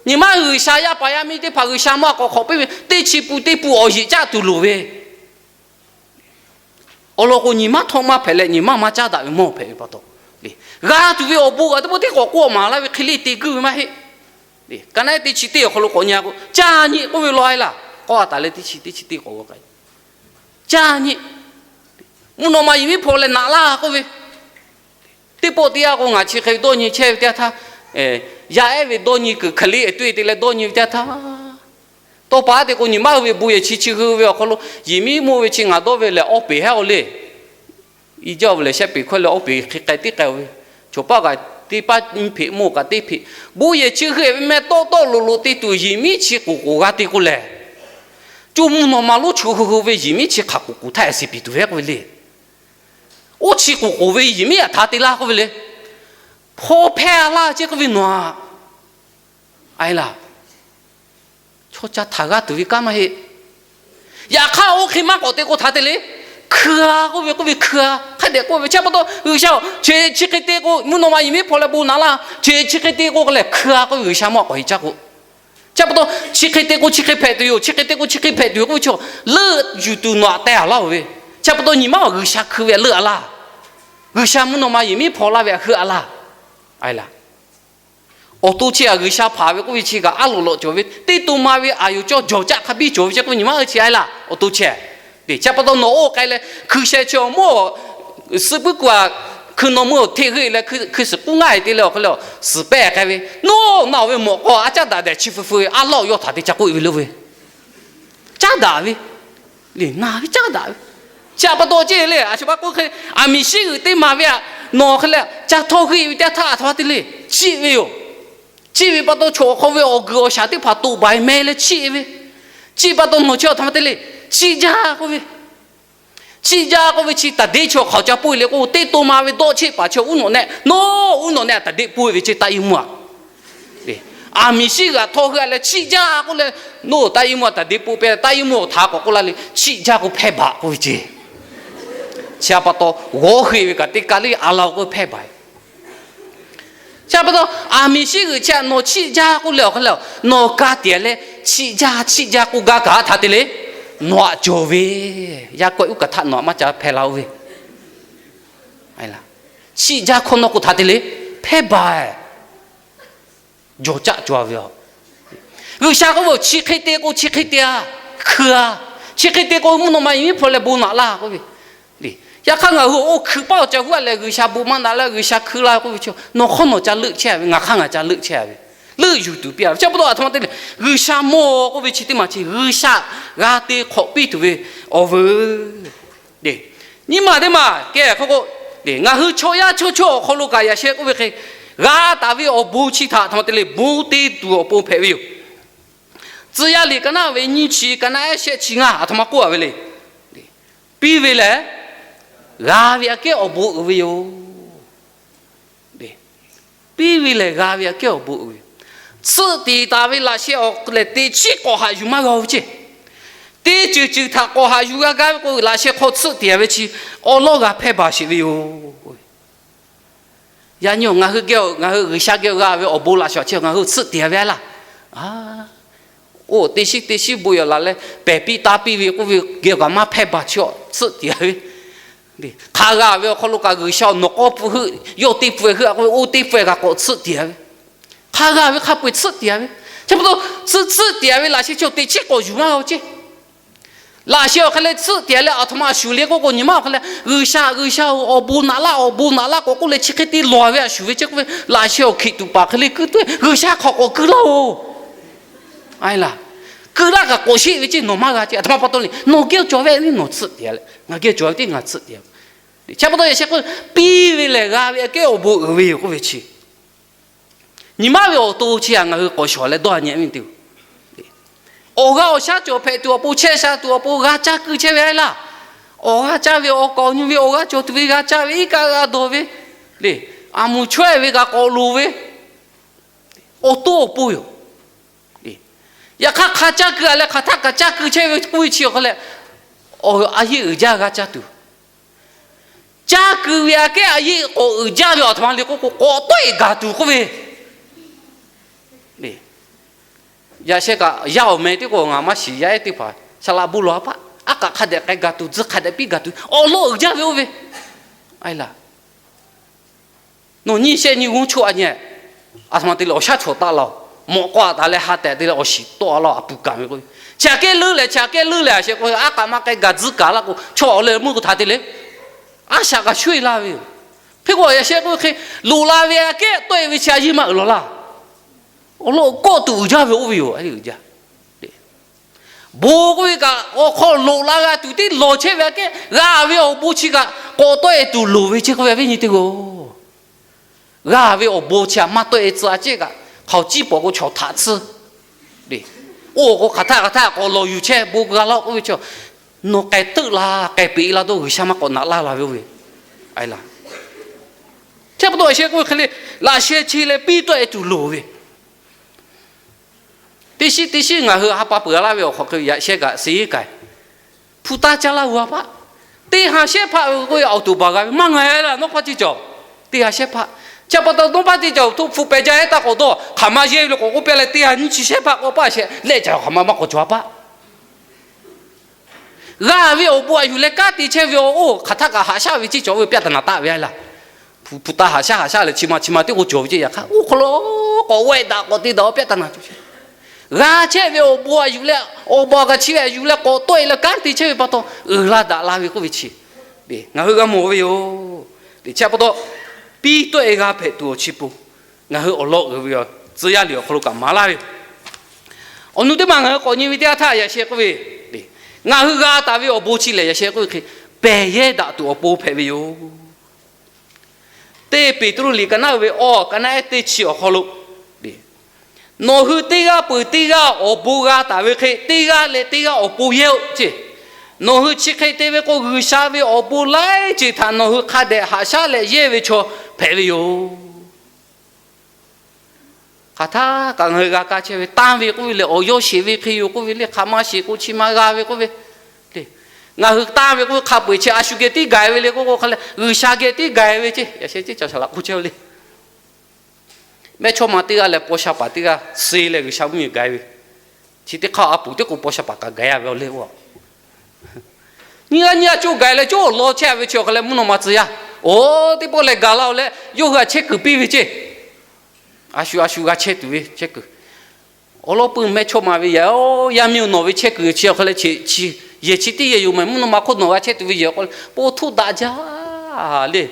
Nyi ma G'uiˬsha yaˇ paˍ yaˇ miˇ teˇ hpaˍ G'uiˬsha maˇ k'awꞈ hk'awꞈ piˇ ve, teˇ chi pun teˇ pun awˬ yeꞈ caˆ tuˬ loˍ ve awˬ lawn k'o, nyi ma htawˇ maˇ hpehꞈ leh nyi ma maˇ caˉ daꞈ ve mawˇ hpehꞈ ve pa taw, g'a tuˬ ve awˬ bon kaꞈ teˇ pawˆ teˇ k'awꞈ k'oˆ maˍ laˇ ve hk'e le te guˇ ve maˇ heˆ. Ka naˉ teˇ chi teˇ awˬ hk'aw lo k'awꞈ nyi a k'o, caˇ nyi k'oˆ ve law a laˇ. K'awˇ a taˍ leh teˇ chi teˇ chi teˇ k'awꞈ g'a k'ai, caˇ nyi. Mvuhˇ naw ma yehˬ miˉ hpaw leh naꞈ laˇ k'oˆ ve, teˇ pawˆ teˇ yanˇ k'o ngaˬ chi hk'e dawˇ nyi chehˇ ve teˇ yanˇ htaˇ, yaˇ ehˉ ve dawˇ nyi kuiˬ hk'aˬ le tuˇ e te leh dawˇ nyi ve teˇ yanˇ htaˇ, tawˇ pa te k'o nyi ma hui ve bon yehˬ chi chi hui ve awˬ hk'aw lo yehˬ miˉ mawˇ ve chi ngaˬ dawˇ ve lehˬ awˇ peˍ hehˉ-oˬ le. I jaˇ ve lehˬ shehˆ peˍ hkawˇ leh awˇ peˍ hk'e k'ai tiˉ k'ai-o ve, chaw paˆ kaꞈ teˇ paˆ nyi hpeꞈ mawˇ kaꞈ teˇ hpeꞈ, bon yehˬ chi hui ve meh tawˆ tawˆ loꞈ loꞈ te tuˬ yehˬ miˉ chi k'oˍ k'oˍ g'a te k'o lehˬ, coˇ mvuhˇ naw ma lonˉ chu hui hui ve yehˬ miˉ chi hk'aˬ k'oˍ k'oˍ htaˇ e siˍ piˍ tuˬ ve k'oˆ ve le. Oˇ chi k'oˍ k'oˍ ve yehˬ miˉ aꞈ htaꞈ te laˇ k'oˆ ve le. Hpaw hpehˇ a laˇ ceˇ k'oˆ ve nawˬ aꞈ. Aˬ laˇ, chaw ca htaꞈ g'a tuˬ ve kanˉ maˇ heˆ. Yaꞈ hk'aˇ oˇ hk'e maˇ k'awꞈ te k'o htaꞈ te le. Hkui-a k'oˆ ve, k'oˆ ve hkui-a hk'a dehꞈ k'oˆ ve, chi pa taw G'uiˬsha-oˬ, chi chi hk'e te k'o mvuhˇ naw ma yehˬ miˉ hpaw leh bon naꞈ laˇ, chi chi hk'e te k'o k'o lehˬ hkui-a k'oˆ ve G'uiˬsha mawˇ k'awꞈ heˍ caˇ k'o, chi pa taw chi hk'e te k'o chi hk'e hpehꞈ tuˬ yoˬ, chi hk'e te k'o chi hk'e hpehꞈ tuˬ yoˬ k'oˆ ve chaw leuˆ yuˬ tuˬ nawˬ aꞈ teh a laˇ-oˬ ve, chi pa taw nyi ma awˬ G'uiˬsha hkui ve a leuˆ a laˇ. G'uiˬsha mvuhˇ naw ma yehˬ miˉ hpaw laˇ ve a heuˆ a laˇ. Aˬ laˇ, awˬ to chi aꞈ G'uiˬsha hpaˍ ve k'oˆ ve chi kaꞈ aˉ loꞈ lawꞈ cawˬ ve teˇ to ma ve aˬ yoˬ cawˇ jawˬ caˆ hk'a biˇ cawˬ ve chi k'oˆ nyi ma chi aˬ laˇ awˬ to chehˇ. Chi pa taw nawˬ oˇ k'ai leh hkui sheh chi awˬ mawˇ suh puiˉ ku aꞈ hkui naw meuˇ awˬ hteˇ g'euˆ leh hkui suhˍ k'uˉ ngaˇ e te leh awˬ hk'e le suhˍ pehˇ k'ai ve, nawˬ na-oˬ ve mawꞈ k'aw a caˉ daꞈ dehꞈ chi feu feu ve aˉ lawˆ yawˇ htaꞈ te ca k'oˆ ve le ve, caˉ daꞈ ve, le na ve caˉ daꞈ ve, Chi htaꞈ pa taw ceˇ le, a shu pa k'oˆ hk'e, aˬ miˍ shiˉ g'uiˬ teˇ maˬ ve htaꞈ nawˬ hk'e leh ca htawˇ g'eˆ ve teˇ htaˇ a htaꞈ pa te le chiˆ ve yoˬ. Chiˆ ve pa taw chaw awˬ hk'aw ve awˬ guiˬ awˬ shaˍ teˇ hpaˍ toꞈ baiˬ meh leh chiˆ ve, chiˆ pa taw nawˬ chi a htaꞈ pa te le chiˆ jaˇ k'oˆ ve. Chiˆ jaˇ k'oˆ ve chi taˍ deˆ chi awˬ hk'aoˍ ca pui le k'o, teˇ to ma ve dawˆ cheˆ paˍ chi uˉ nawꞈ nehˆ, nawˬ uˉ nawꞈ nehˆ taˍ deˆ pui ve chi taˇ iˉ mvuhˇ a. Aˬ miˍ shiˉ g'uiˬ htaꞈ htawˇ g'eˆ leh chiˆ jaˇ k'oˆ leh, nawˬ taˇ iˉ mvuhˇ taˍ deˆ pui peh, taˇ iˉ mvuhˇ awˬ htaꞈ k'awꞈ k'oˆ laˇ le, chiˆ jaˇ k'o hpehˇ baˬ k'oˆ ve ceˇ. Chi htaꞈ pa taw g'awˇ heˆ ve kaꞈ teˇ kaˇ le a la k'oˆ hpehˇ baˬ. Chi htaꞈ pa taw, aˬ miˍ shiˉ g'uiˬ chi htaꞈ nawˬ chiˆ jaˇ k'oˆ leh awˬ hk'aw leh, nawˬ ka tiꞈ leh chiˆ jaˇ chiˆ jaˇ k'oˆ gaˇ kaꞈ htaꞈ te le, nawˬ htaꞈ cawˬ ve, yaˇ kawehˇ uˉ kaꞈ htaꞈ nawˬ htaꞈ maˇ ca hpehˇ la oˇ ve. Chiˆ jaˇ hkawˇ nawˇ k'o htaꞈ te le hpehˇ baˬ. Jawˬ caˆ cawˬ ve a. G'uiˬsha k'oˆ ve, chi hk'e te k'o chi hk'e te a, hkui a. Chi hk'e te k'o mvuhˇ naw ma yehˬ miˉ hpu leh bon naꞈ laˇ k'oˆ ve. Yaꞈ hk'aˇ ngaˬ hui oˇ hkui paˆ awˬ ca huˉ a leh G'uiˬsha bon maˇ naꞈ leh G'uiˬsha hkui la k'oˆ ve chi, nawˬ hk'aw nawˬ ca leuˆ chehˇ ve, ngaˬ hk'aˇ ngaˬ ca leuˆ chehˇ ve, leuˆ yuˬ tuˬ piˇ a ve. Chi pa taw a htoꞈ ma te le, G'uiˬsha mawˇ k'oˆ ve chi teˇ maˬ chi G'uiˬsha g'a te hk'awꞈ piˇ tuˬ ve awˬ veuˬ. Nyiˇ maˬ teˇ maˬ kehˬ hk'aw k'o, ngaˬ hui chaw yaˇ chaw chawˇ awˬ hk'aw lo kaꞈ yaꞈ sheh k'oˆ ve hk'e, g'a taˍ ve awˬ bon chi htaꞈ a htoꞈ ma te le bon te tuˬ awˬ pon hpehꞈ ve yoˬ. Tcuh yaˇ liꞈ ka naˆ ve nyiˇ chi ka naˆ ehˉ shehˆ chi ngaˇ a htoꞈ ma k'oˆ a ve le. Piˇ ve lehˬ, g'a ve aꞈ kehˉ awˬ bon uiˍ ve yoˬ. Piˇ ve lehˬ g'a ve aꞈ kehˉ awˬ bon uiˍ ve yoˬ. Tsuhˆ tiˍ taˍ ve laꞈ sheh awˬ lehˬ teˇ chiˉ k'awꞈ haꞈ yuˬ maˇ g'a ve ceˇ. Teˇ ceuˬ ceuˬ htaꞈ k'awꞈ haꞈ yuˬ g'a gaˇ ve k'o, laꞈ sheh hk'aw tsuhˆ tiˍ ve chi awˉ lawˉ g'a hpehˇ baˬ sheˍ ve yoˬ. Yaꞈ nyi ngaˬ hui geh, ngaˬ hui G'uiˬsha geh g'a ve awˬ bon laꞈ sheh chi ngaˬ hui tsuhˆ tiˍ ve a laˇ. Oˇ teˇ shiˉ teˇ shiˉ bon yawˬ laˬ leh pehˬ piˇ taˇ piˇ ve k'oˆ ve geh kaꞈ maˇ hpehˇ baˬ chi awˬ tsuhˆ tiˍ ve. Hk'a g'a ve awˬ hk'aw lo kaꞈ G'uiˬsha awˬ nawˬ k'awˇ pui heuˆ, yawˇ teˇ pui heuˆ a k'oˆ ve, oˇ teˇ pui kaꞈ k'awꞈ tsuhˆ tiˍ ve. Hk'a g'a ve hk'a peu-eˬ tsuhˆ tiˍ ve. Chi pa taw tsuhˆ tsuhˆ tiˍ ve laꞈ sheh chi teˇ chiˉ k'awꞈ yuˬ maˇ g'a ceˇ. Laꞈ sheh awˬ hk'e leh tsuhˆ tiˍ leh a htoꞈ ma a shuˍ le k'oˆ k'o, nyi ma awˬ hk'e leh G'uiˬsha, G'uiˬsha-oˬ, awˬ bon naꞈ laˇ, awˬ bon naꞈ laˇ k'awꞈ k'oˆ leh chi hk'e te lawˬ ve a shuˍ ve ceˇ k'oˆ ve, laꞈ sheh awˬ hkiˬ tuꞈ paˍ hk'e le keu tuˬ G'uiˬsha hk'aw k'awꞈ keu laˇ-oˬ. Aˬ laˇ, keu laˇ kaꞈ k'awꞈ sheˆ ve ceˇ nawˬ maˇ g'a ceˇ. A htoꞈ ma pa taw le, nawˬ geh cawˬ ve le nawˬ tsuhˆ tiˍ leh ngaˬ geh cawˬ ve teˇ ngaˬ tsuhˆ tiˍ. Chi pa taw yaꞈ sheh k'oˆ, piˇ ve lehˬ g'a ve aꞈ kehˉ awˬ bon uiˍ ve yoˬ k'oˆ ve chi nyi ma ve awˬ to chi htaꞈ ngaˬ hui k'awꞈ shawˍ leh dawˇ a nyi ve teˇ-oˬ. Awˬ g'aˇ awˬ shaˉ cawˬ hpehꞈ tuˬ awˬ pon, chehˇ sha tuˬ awˬ pon g'a caˇ keu chehˇ ve a laˇ. Awˬ g'aˇ caˇ ve, awˬ kaˍ awˬ nyi ve awˬ g'aˇ cawˬ tuˬ ve g'a caˇ ve, iˉ kaˆ g'a dawˬ ve le, aˬ moˍ chawehˇ ve kaꞈ k'awꞈ loˍ ve, awˬ to awˬ pon yoˬ. Yaꞈ hk'aˇ hk'a caˇ keu a leh hk'aˬ htaˆ kaꞈ caˇ keu chehˇ ve k'oˆ ve chi awˬ hk'aw leh, a yeˇ uiˍ jaˇ g'a caˇ tuˬ, caˇ keu ve aꞈ kehˉ a yeˇ k'awꞈ uiˍ jaˇ ve a htoꞈ ma le k'oˆ k'o, k'awꞈ tawˆ-e gaˬ tuˬ k'oˆ ve. Yaꞈ sheh kaꞈ yaˇ awˬ meh teˇ k'o ngaˬ maˇ shiˍ, yaˇ ehˉ teˇ hpaˍ shaˍ laꞈ bon lawˬ a paˆ, aˉ k'aꞈ hk'a dehꞈ k'ai gaˬ tuˬ, tcuh hk'a dehꞈ piˇ gaˬ tuˬ, awˬ lawn uiˍ jaˇ ve oˇ ve. Aˬ laˇ, nawˬ nyiˇ shehˆ nyiˇ g'uˇ choˆ a nyi, a htoꞈ ma te leh awˬ shaˉ chawꞈ taˆ laˇ-oˬ. Mawꞈ k'aw a taˍ leh ha tehꞈ te leh awˬ shiˍ tawˆ a laˇ, a puˍ kaˬ ve k'o, chi aꞈ kehˉ leuˉ lehˬ, chi aꞈ kehˉ leuˉ lehˬ a sheh k'o, aˉ k'aꞈ maˇ k'ai gaˬ tcuh kaˬ laˇ k'o, chaw awˬ leh meuˇ k'o htaꞈ te le, aˉ shaꞈ kaꞈ shuˉ-e laˇ ve yoˬ. Hk'e k'o yaꞈ sheh k'oˆ ve hk'e, loꞈ la ve aꞈ kehˉ tawˆ-e ve chi a yeˇ maˇ uiˍ lawˬ laˇ. Awˬ lawn kawˆ tuˬ uiˍ jaˇ ve oˇ ve yoˬ. A yeˇ uiˍ jaˇ. Bon k'oˆ ve kaꞈ awˬ hk'aw loꞈ la g'a tuˬ tiˉ lawˬ chehˇ ve aꞈ kehˉ, g'a ve awˬ bon chi kaꞈ k'awꞈ tawˆ-e tuˬ loˍ ve ceˇ k'oˆ ve, a viˉ nyi teˇ g'aˇ-oˬ. G'a ve awˬ bon chi htaꞈ maˇ tawˆ-e tcuh a ceˇ kaꞈ, hk'aoˍ ciˉ pawˍ k'o chaw htaꞈ tsuhˇ le. Oˇ k'o hk'aˬ htaˆ hk'aˬ htaˆ k'awꞈ lawˬ yuˬ chehˇ bon g'a laˇ k'oˆ ve chi, nawˬ k'ai teuˆ la, k'ai peꞈ la dawˇ G'uiˬsha maˇ k'awꞈ naꞈ laˇ la ve oˇ ve. Aˬ laˇ, chi pa taw yaꞈ sheh k'oˆ ve hk'e le, laꞈ sheh chi leh piˇ tawˆ-e tuˬ loˍ ve. Teˇ shiˉ teˇ shiˉ ngaˬ hui ha pa peuˬ laˇ ve awˬ hk'aw hk'e yaꞈ sheh kaꞈ suh-e kaꞈ, hpu taˇ caˇ laˇ g'a paˆ. Teˇ ha shehˉ hpaˆ ve k'o awˬ toˍ baˬ g'a ve maˇ ngaˬ laˇ, nawˉ hk'aˇ ceˇ cawˬ. Teˇ ha shehˉ hpaˆ, chi pa taw nawˉ hk'aˇ ceˇ cawˬ. Hpu pehˬ jaˇ ehˉ taˇ k'awꞈ dawˇ, hk'aˬ ma yehˇ ve le k'awꞈ k'oˆ piˇ leh teˇ ha nyiˇ chi shehˉ hpaˆ k'awꞈ paˆ shehˍ leh caˬ hk'aˬ ma maˇ k'awꞈ cawˬ a paˆ. G'a ve awˬ bon aˬ yuˬ leh kanˉ te chehˇ ve awˬ, oˇ hk'aˬ htaˆ kaꞈ haꞈ shaˉ ve ceˇ cawˬ ve ပြဿနာ taˆ ve a laˇ. Hpu taˇ haꞈ shaˉ haꞈ shaˉ leh chi ma chi ma teˇ k'o cawˬ ve ceˇ, yaꞈ hk'aˇ oˇ hk'aw lo k'awꞈ wehˆ daꞈ k'awꞈ te daꞈ awˬ ပြဿနာ cawˬ chehˇ. G'a chehˇ ve awˬ bon aˬ yuˬ leh, awˬ bon kaꞈ chi ve aˬ yuˬ leh k'awꞈ tawˆ-e leh kanˉ te chehˇ ve pa taw uiˍ la daꞈ la ve k'oˆ ve chi, ngaˬ hui g'a mawˬ ve yoˬ. Chi pa taw, piˇ tawˆ-e g'a hpehꞈ tuˬ awˬ chi pon, ngaˬ hui awˬ lawn uiˍ ve tcuh yaˇ liꞈ awˬ hk'aw lo kaꞈ maˍ laˇ ve yoˬ. Awˬ nu teˇ maˬ ngaˬ hui k'awꞈ nyi ve teˇ yanˇ htaˇ yaꞈ sheh k'oˆ ve, ngaˬ hui g'a taˍ ve awˬ bon chi lehˬ yaꞈ sheh k'oˆ ve hk'e, pehˬ yehˇ daꞈ tuˬ awˬ pon hpehꞈ ve yoˬ. Teˇ Peˍtruˆ liꞈ ka naˆ ve awˬ ka naˆ ehˉ teˇ chi awˬ hk'aw lo, nawˬ hui teˇ g'aˇ peuˬ teˇ g'aˇ awˬ bon g'a taˍ ve hk'e, teˇ g'aˇ leh teˇ g'aˇ awˬ pon yehˇ-oˆ ceˇ. Nawˬ hui chi hk'e te ve k'o, G'uiˬsha ve awˬ bon laiˉ ceuˬ htaꞈ nawˬ hui hk'a dehꞈ haꞈ shaˉ leh yehˇ ve chaw hpehꞈ ve yoˬ. Hk'aˬ htaˇ kaꞈ ngaˬ hui g'a kaˇ chehˇ ve, tanˇ ve k'oˆ ve lehˬ, awˬ yawˇ sheˍ ve hk'e yoˬ k'oˆ ve le, hk'aˬ ma sheˍ k'o chi ma g'a ve k'oˆ ve le. Ngaˬ hui tanˇ ve k'oˆ ve hk'a peu-eˬ chi a shu geh tiˉ gaˬ ve le k'oˆ k'o hk'a leh, G'uiˬsha geh tiˉ gaˬ ve ceˇ. Yaꞈ sheh ceˇ ca shaˍ laꞈ k'oˆ chehˇ ve le. Mehˇchawˇma teˇ g'aˇ leh paw sha paˍ teˇ g'aˇ suh leh G'uiˬsha mvuhˇmiˬ gaˬ ve. Chi teˇ hk'aˇ a puˍ teˇ k'o paw sha paˍ kaꞈ gaˬ-a ve awˬ leh-oˬ. Nyiˇ g'aˇ nyiˇ g'aˇ coˇ gaˬ leh coˇ awˬ lawn chehˇ-a ve chi awˬ hk'a leh mvuhˇ naw ma tcuh yaˇ. Oˬ, teˇ pawˆ leh gaˬ la-oˬ leh yawˇ hui htaꞈ chehˇ kuiˬ piˇ ve ceˇ. A shu a shu g'a chehˇ tuˬ ve chehˇ kuiˬ. Awˬ lawn peuˬ mehˇchawˇma ve yehˬ, yaˇ miˇ-oˬ, nawˬ ve chehˇ kuiˬ chi awˬ hk'a leh chi, yehˬ chi teˇ yehˬ yoˬ mehˍ, mvuhˇ naw ma hk'oˆ nawˬ g'a chehˇ tuˬ ve yehˬ k'o, po htoˆ daꞈ jaˇ le.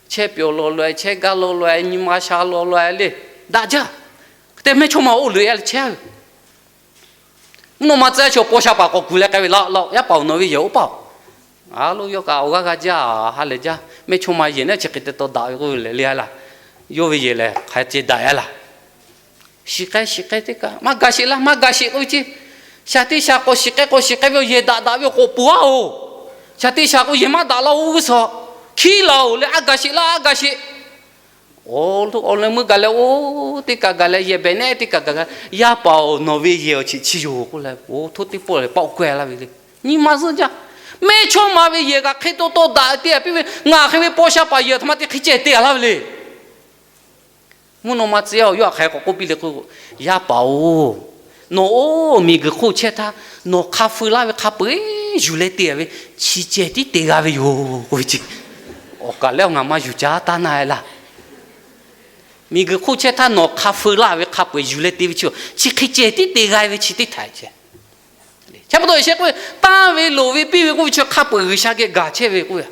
Chehˇ pyawˬ law law-e, chehˇ gaˇ law law-e, nyi ma sha law law-e le. Daꞈ jaˇ. Hk'e te mehˇchawˇma oˇ leuˬ-e leh chehˇ-a ve. Mvuhˇ naw ma tcuh-a chi awˬ paw sha paˍ k'awꞈ kuˬ leh k'ai ve, Laꞈ laꞈ, yaˇ paˍ-oˬ, nawˬ ve yehˬ oˇ paˍ-oˬ. A lo yawˇ kaꞈ awˬ g'aˇ g'a jaˇ, ha lehˬ jaˇ. Mehˇchawˇma yehˬ naˉ chi hk'e te taw daꞈ ve k'oˆ ve lehˬ le-a laˇ. Yawˇ ve yehˬ lehˬ hk'a ceh daꞈ-a laˇ. Shiˍ k'ai shiˍ k'ai teˇ kaꞈ maˇ gaˬ sheˍ laˇ, maˇ gaˬ sheˍ k'oˆ ve ceˇ. Shaˍ teˇ shaˍ k'awꞈ shiˍ k'ai k'awꞈ shiˍ k'ai ve awˬ yehˬ daꞈ daꞈ ve awˬ k'awꞈ poˬ-a-oˬ. Shaˍ teˇ shaˍ k'o yehˬ maˇ daꞈ laˇ-oˬ g'uˇ suhˍ. Hkiˉ laˬ-oˬ leh a gaˬ sheˍ laˇ, a gaˬ sheˍ. Oˬ, awˬ leh meuˇ gaˬ leh oˇ teˇ kaꞈ gaˬ leh yehˬ behˬ nehˉ teˇ kaꞈ gaˬ leh, Yaˇ paˍ-oˬ, nawˬ ve yehˬ awˬ chi chi yoˬ k'oˆ leh, oˇ htoˇ teˇ pawˆ lehˬ paˆ-oˬ kawehˇ laˇ ve le. Nyi ma zuhˆ jaˇ. Mehˇchawˇma ve yehˬ kaꞈ hk'e taw taw daꞈ te-a piˇ ve, ngaˬ hk'e ve paw sha paˍ yehˬ aˬ htoꞈ ma te hk'e ceh te-a laˇ ve le. Mvuhˇ naw ma tcuh yaˇ-oˬ, yawˇ htaꞈ hk'aˬ hk'e k'awꞈ k'oˆ piˇ le k'o, Yaˇ paˍ-oˬ, nawˬ oˇ miˬguiˬ hk'oˆ chehˇ htaˇ nawˬ hk'a feu laˇ ve hk'a peu-eˬ yuˬ leh te-a ve, chi ceh tiˉ te g'a ve yoˬ k'oˆ ve ceˇ. Awˬ kaˬ lehˬ ngaˬ maˇ yuˬ caˉ taˉ na-e laˇ. Miˬguiˬ hk'oˆ chehˇ htaˇ nawˬ hk'a feu laˇ ve hk'a peu-eˬ yuˬ leh te ve chi, chi hk'e ceh tiˉ te g'a ve chi teˇ htaiꞈ ceh. Chi pa taw sheh k'oˆ ve, tanˇ ve loˍ ve piˇ ve k'oˆ ve chi hk'a peu-eˬ G'uiˬsha geh gaˬ chehˇ ve k'oˆ ve.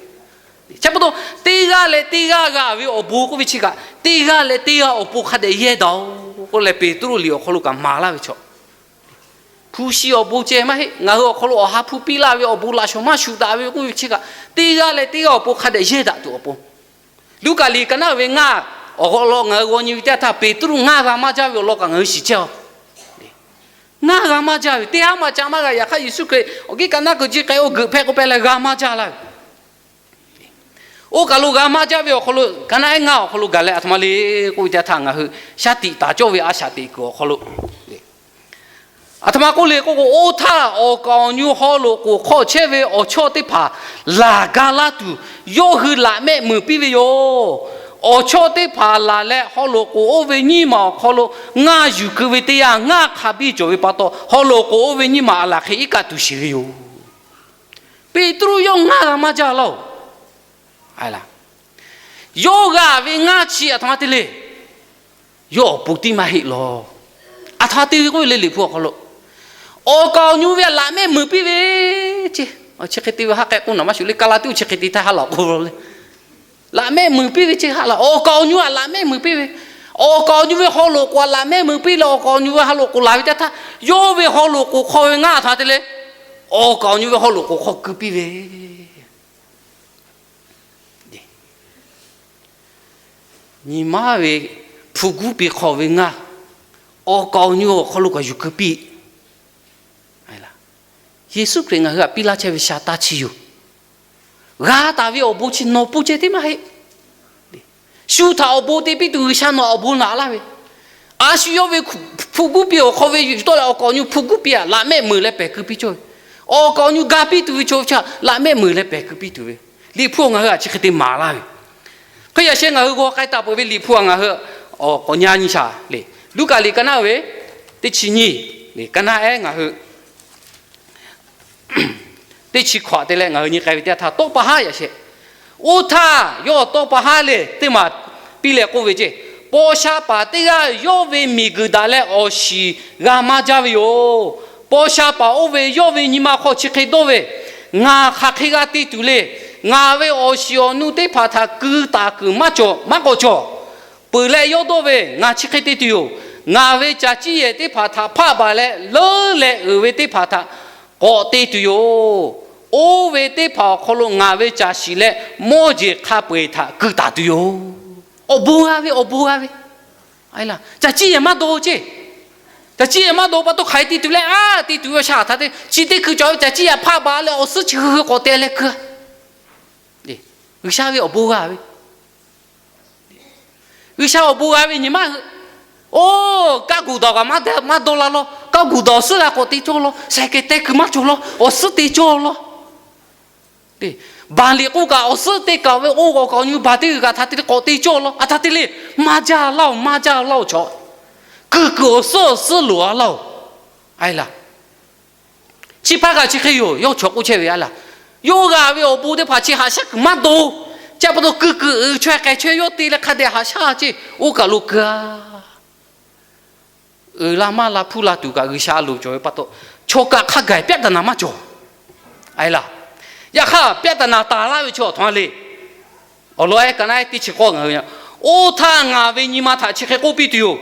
Chi pa taw, teˇ g'aˇ leh teˇ g'aˇ g'a ve awˬ bon k'oˆ ve chi kaꞈ, teˇ g'aˇ leh teˇ g'aˇ awˬ pon hk'a dehꞈ yehˇ daꞈ-oˬ k'oˆ leh Peˍtruˆ liꞈ awˬ hk'aw lo kaꞈ maˍ laˇ ve chaw. Hpu shi awˬ bon ceh maˇ heˆ, ngaˬ hui awˬ hk'aw lo awˬ ha hpu piˇ laˇ ve awˬ bon laꞈ shawˍ maˇ shuˍ daꞈ ve k'oˆ ve chi kaꞈ, teˇ g'aˇ leh teˇ g'aˇ awˬ pon hk'a dehꞈ yehˇ daꞈ tuˬ awˬ pon. Luˉkaꞈ liꞈ ka naˆ ve ngaˇ awˬ lawn ngaˬ hui g'aw nyi ve teˇ htaˇ, Peˍtruˆ ngaˇ g'a maˇ jaˇ ve awˬ lawn kaꞈ ngaˬ hui shiˍ chehˇ-a. Ngaˇ g'a maˇ jaˇ ve teˇ haˉ maˇ ca maˇ g'a. Yaꞈ hk'aˇ Yeˍsuˆ Hkriꞈ awˬ kiˇ ka naˆ keu jiˇ k'ai oˇ geuꞈ hpehꞈ k'oˆ pehˇ leh g'a maˇ jaˇ laˇ ve. Oˇ kaˬ lo g'a maˇ jaˇ ve awˬ hk'aw lo, ka naˆ ehˉ ngaˇ awˬ hk'aw lo gaˬ leh aˬ htoꞈ ma le k'oˆ ve teˇ htaˇ, ngaˬ hui shaˉ tiꞈ taˍ cawˇ ve a shaꞈ teꞈ kuiˬ awˬ hk'aw lo aˬ htoꞈ ma k'oˆ le k'oˆ k'o, oˇ htaˇ awˬ kaˍ awˬ nyu haw loꞈ k'oˍ hk'aw chehˇ ve awˬ chawˇ teˇ hpaˍ laˬ ga laˇ tuˬ, yawˇ hui laꞈ mehˆ meuˍ piˇ ve yoˬ. Awˬ chawˇ teˇ hpaˍ laˬ leh haw loꞈ k'oˍ oˇ ve nyiˇ maˬ awˬ hk'aw lo ngaˇ yuˬ keu ve teˇ yanˇ, ngaˇ hk'a biˇ cawˬ ve pa taw, haw loꞈ k'oˍ oˇ ve nyiˇ maˬ aˬ laˬ hk'e iˉ kaˆ tuˬ shiˍ ve yoˬ. Peˍtruˆ yawˇ ngaˇ g'a maˇ jaˇ laˇ-oˬ. Yawˇ g'a ve ngaˇ chi aˬ htoꞈ ma te le. Yawˇ awˬ pon tiˉ maˇ heˆ law. Aˬ htoꞈ ma te ve k'oˆ ve le, Liꞈ hpu awˬ hk'aw lo awˬ kaˍ awˬ nyu ve laꞈ mehˆ meuˍ piˇ ve ceˇ. Chi hk'e te ve haˆ k'ehˆ k'oˆ naˬ maˇ shuˍ le. Kaˍlaˍtiˆ chi hk'e te htaˇ ha laꞈ k'oˆ ve le. Laꞈ mehˆ meuˍ piˇ ve ceˇ ha laꞈ. Awˬ kaˍ awˬ nyu a laꞈ mehˆ meuˍ piˇ ve. Awˬ kaˍ awˬ nyu ve haw loꞈ k'oˍ a laꞈ mehˆ meuˍ piˇ leh, awˬ kaˍ awˬ nyu ve haw loꞈ k'oˍ laˬ ve teˇ htaˇ, yawˇ ve haw loꞈ k'oˍ hk'aw ve ngaˇ aˬ htoꞈ ma te le. Awˬ kaˍ awˬ nyu ve haw loꞈ k'oˍ hk'aw keu piˇ ve. Nyi ma ve hpu guˉ piˇ hk'aw ve ngaˇ, awˬ kaˍ awˬ nyu awˬ hk'aw lo kaꞈ yuˬ keu piˇ. Yeˍsuˆ Hkriꞈ ngaˬ hui htaꞈ piˇ laˇ chehˇ ve sha taˇ chi yoˬ. G'a taˍ ve awˬ bon chi nawˬ pon ceh tiˉ maˇ heˆ. Shu htaꞈ awˬ bon te piˇ tuˬ G'uiˬsha nawˬ awˬ bon naꞈ laˇ ve, a shu yawˇ ve hpu guˉ piˇ awˬ hk'aw ve yuˬ tawˆ leh awˬ kaˍ awˬ nyu hpu guˉ piˇ-a laꞈ mehˆ meuˍ leh pehˬ keu piˇ cawˇ ve, awˬ kaˍ awˬ nyu ga piˇ tuˬ ve chaw chi laꞈ mehˆ meuˍ leh pehˬ keu piˇ tuˬ ve, Liꞈ hpu ngaˬ hui htaꞈ chi hk'e te maˍ laˇ ve. Hk'e yaꞈ sheh ngaˬ hui g'aw k'ai taˍ peuˬ ve Liꞈ hpu ngaˬ hui awˬ k'awꞈ nyi sha le. Luˉkaꞈ liꞈ ka naˆ ve teˇ chi nyiˇ, ka naˆ ehˉ ngaˬ hui teˇ chi hkawꞈ te leh ngaˬ hui nyi k'ai ve teˇ htaˇ, tawˇ pa haˉ yaꞈ sheh. Oˇ htaˇ yawˇ tawˇ pa haˉ lehˬ teˇ maˬ piˇ leh k'oˆ ve ceˇ, paw sha paˍ teˇ g'aˇ yawˇ ve miˬguiˬ daꞈ leh awˬ shiˍ g'a maˇ jaˇ ve yoˬ. Paw sha paˍ oˇ ve yawˇ ve nyi ma hk'aw chi hk'e dawˇ ve, Ngaˬ hk'aˬ hk'e g'a te tuˬ le. Ngaˬ ve awˬ shiˍ awˬ nu teˇ hpaˍ htaꞈ keu taˍ kuiˬ maˇ cawˬ, maˇ k'awꞈ cawˬ. Peuˬ leh yawˇ dawˇ ve, Ngaˬ chi hk'e te tuˬ yoˬ. Ngaˬ ve caˬ ciˇ yehˬ teˇ hpaˍ htaꞈ hpaˆ baˬ leh leuˉ leh uiˍ ve teˇ hpaˍ htaꞈ k'awꞈ te tuˬ yoˬ. oˇ ve teˇ hpaˍ awˬ hk'aw lo ngaˬ ve caˬ shiˍ leh mawˇ jeˬ hk'a peu-eˬ htaꞈ keu taˍ tuˬ yoˬ. Awˬ bon g'a ve, awˬ bon g'a ve. Caˬ ciˇ yehˬ maˇ daw ceˇ. Caˬ ciˇ yehˬ maˇ daw pa taw hk'aˬ hk'e te tuˬ leh, a, te tuˬ ve awˬ sha htaꞈ te, chi teˇ hkui cawˬ ve caˬ ciˇ yehˬ hpaˆ ba leh awˬ suhˉ chi hk'e hk'e k'awꞈ te leh keu. G'uiˬsha ve awˬ bon g'a ve, G'uiˬsha awˬ bon g'a ve nyi ma hui. Oˇ, kaˇ guˬ dawˬ kaꞈ maˇ dawˇ la law. Kaˇ guˬ dawˬ awˬ suhˉ g'a k'awꞈ te cawˇ law. Shehˍ kehˬ teh kuiˬ maˇ cawˬ law. Awˬ suhˉ te cawˇ law. Baˬ liꞈ k'oˆ kaꞈ awˬ suhˉ te kaꞈ ve oˇ g'awˬ kaꞈ awˬ nyi baˬ teˇ g'uiˬ kaꞈ htaꞈ te leh k'awꞈ te cawˇ law. A htaꞈ te leh maˇ jaˇ laˇ-oˬ, maˇ jaˇ laˇ-oˬ chaw. Kuiˬ kuiˬ awˬ suhˉ awˬ suhˉ loˍ-a laˇ-oˬ. A laˬ, chi hpaˇ kaꞈ chi hk'e yoˬ. Yawˇ chaw k'oˆ chehˇ ve a laˬ, yawˇ g'a ve awˬ bon teˇ hpaˍ chi haꞈ shaˉ kuiˬ maˇ daw. Chi pa taw kuiˬ kuiˬ uiˍ chaweh k'ai chaweh yawˇ te leh hk'a dehꞈ haꞈ shaˉ ceˇ. Oˇ kaˬ lo keu-a. Uiˍ la maˇ la hpuˇ la tuˬ kaꞈ G'uiˬsha a loˍ cawˬ ve pa taw, chaw kaꞈ hk'a gaˬ ပြဿနာ maˇ cawˬ. A laˬ, yaꞈ hk'aˇ ပြဿနာ taˍ laˇ ve chaw aˬ htoꞈ ma le. Awˬ lawn ehˉ ka naˉ ehˉ teˇ chi k'awˇ ngaˬ hui, oˇ htaˇ ngaˬ ve nyi ma htaꞈ chi hk'e k'oˆ piˇ tuˬ yoˬ.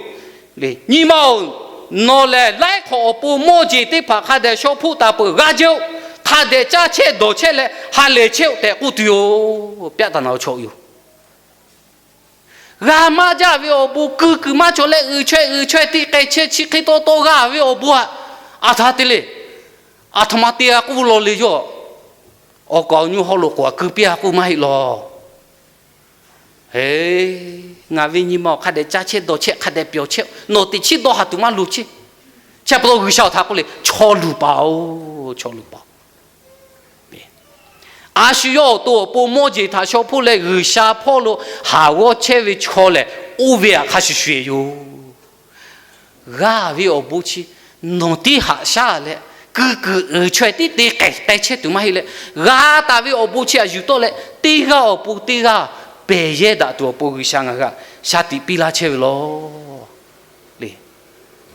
Nyi ma-oˬ, nawˬ lehˬ laiˉ hk'awꞈ awˬ pon mawˇ jeˬ teˇ hpaˍ hk'a dehꞈ shaw hpoˆ taˍ peuˬ g'aˇ jehˇ-oˆ. Hk'a dehꞈ caˇ chehˇ dawˬ chehˇ leh ha lehˬ chehˇ-oˆ tehꞈ k'oˆ tuˬ yoˬ. ပြဿနာ awˬ chaw yoˬ. G'a maˇ jaˇ ve awˬ bon, kuiˬ kuiˬ maˇ cawˬ leh uiˍ chaweh uiˍ chaweh te k'ai chehˇ chi hk'e taw taw g'a ve awˬ bon aꞈ, a htaꞈ te le. A htoꞈ ma te g'a k'oˆ law le yawˇ. Awˬ kaˍ awˬ nyi haw loꞈ k'oˍ aꞈ keu piˇ-a k'oˆ maˇ heˆ law. Heˍ, ngaˬ ve nyi ma-oˬ, hk'a dehꞈ caˇ chehˇ dawˬ chehˇ, hk'a dehꞈ pyawˬ chehˇ. Nawˬ teꞈ chiˉ dawˇ haˍ tuˬ maˇ loˍ ceˇ. Chi pa taw G'uiˬsha awˬ htaꞈ k'oˆ le, chaw luˬ paˍ-oˬ, chaw luˬ paˍ. A shu yawˇ awˬ to awˬ pon mawˇ jeˬ htaꞈ shaw hpoˆ leh G'uiˬsha hpawˇ lo haˍ g'awˇ chehˇ ve chaw lehˬ, oˇ ve aꞈ hk'a shuˍ shuˍ yoˬ. G'a ve awˬ bon chi nawˬ tiˉ haꞈ shaˉ leh, kuiˬ kuiˬ uiˍ chaweh tiˉ te k'ai k'ai chehˇ tuˬ maˇ heˆ leh, g'a taˍ ve awˬ bon chi aꞈ yuˬ tawˆ leh, teˇ g'aˇ awˬ pon teˇ g'aˇ pehˬ yehˇ daꞈ tuˬ awˬ pon G'uiˬsha ngaˬ hui aꞈ shaˍ tiꞈ piˇ laˇ chehˇ ve law. Le,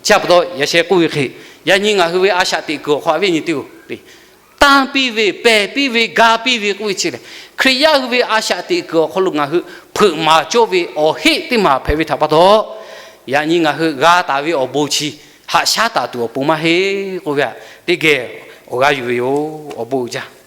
chi pa taw yaꞈ sheh k'oˆ ve hk'e, yaꞈ nyi ngaˬ hui ve a shaꞈ teꞈ kuiˬ awˬ hk'aw a viˉ nyi teˇ-oˬ le, tanˇ piˇ ve, pehˬ piˇ ve, ga piˇ ve k'oˆ ve chi lehˬ, Hkriꞈ yaˇ hui ve a shaꞈ teꞈ kuiˬ awˬ hk'aw lo ngaˬ hui hpeuꞈ maˍ cawˇ ve awˬ heˆ teˇ maˬ hpehꞈ ve htaꞈ pa taw, yaꞈ nyi ngaˬ hui g'a taˍ ve awˬ bon chi haꞈ shaˉ taˍ tuˬ awˬ pon maˇ heˆ k'oˆ ve aꞈ, teˇ geh awˬ g'aˇ yuˬ ve yoˬ. Awˬ bon uiˍ jaˇ.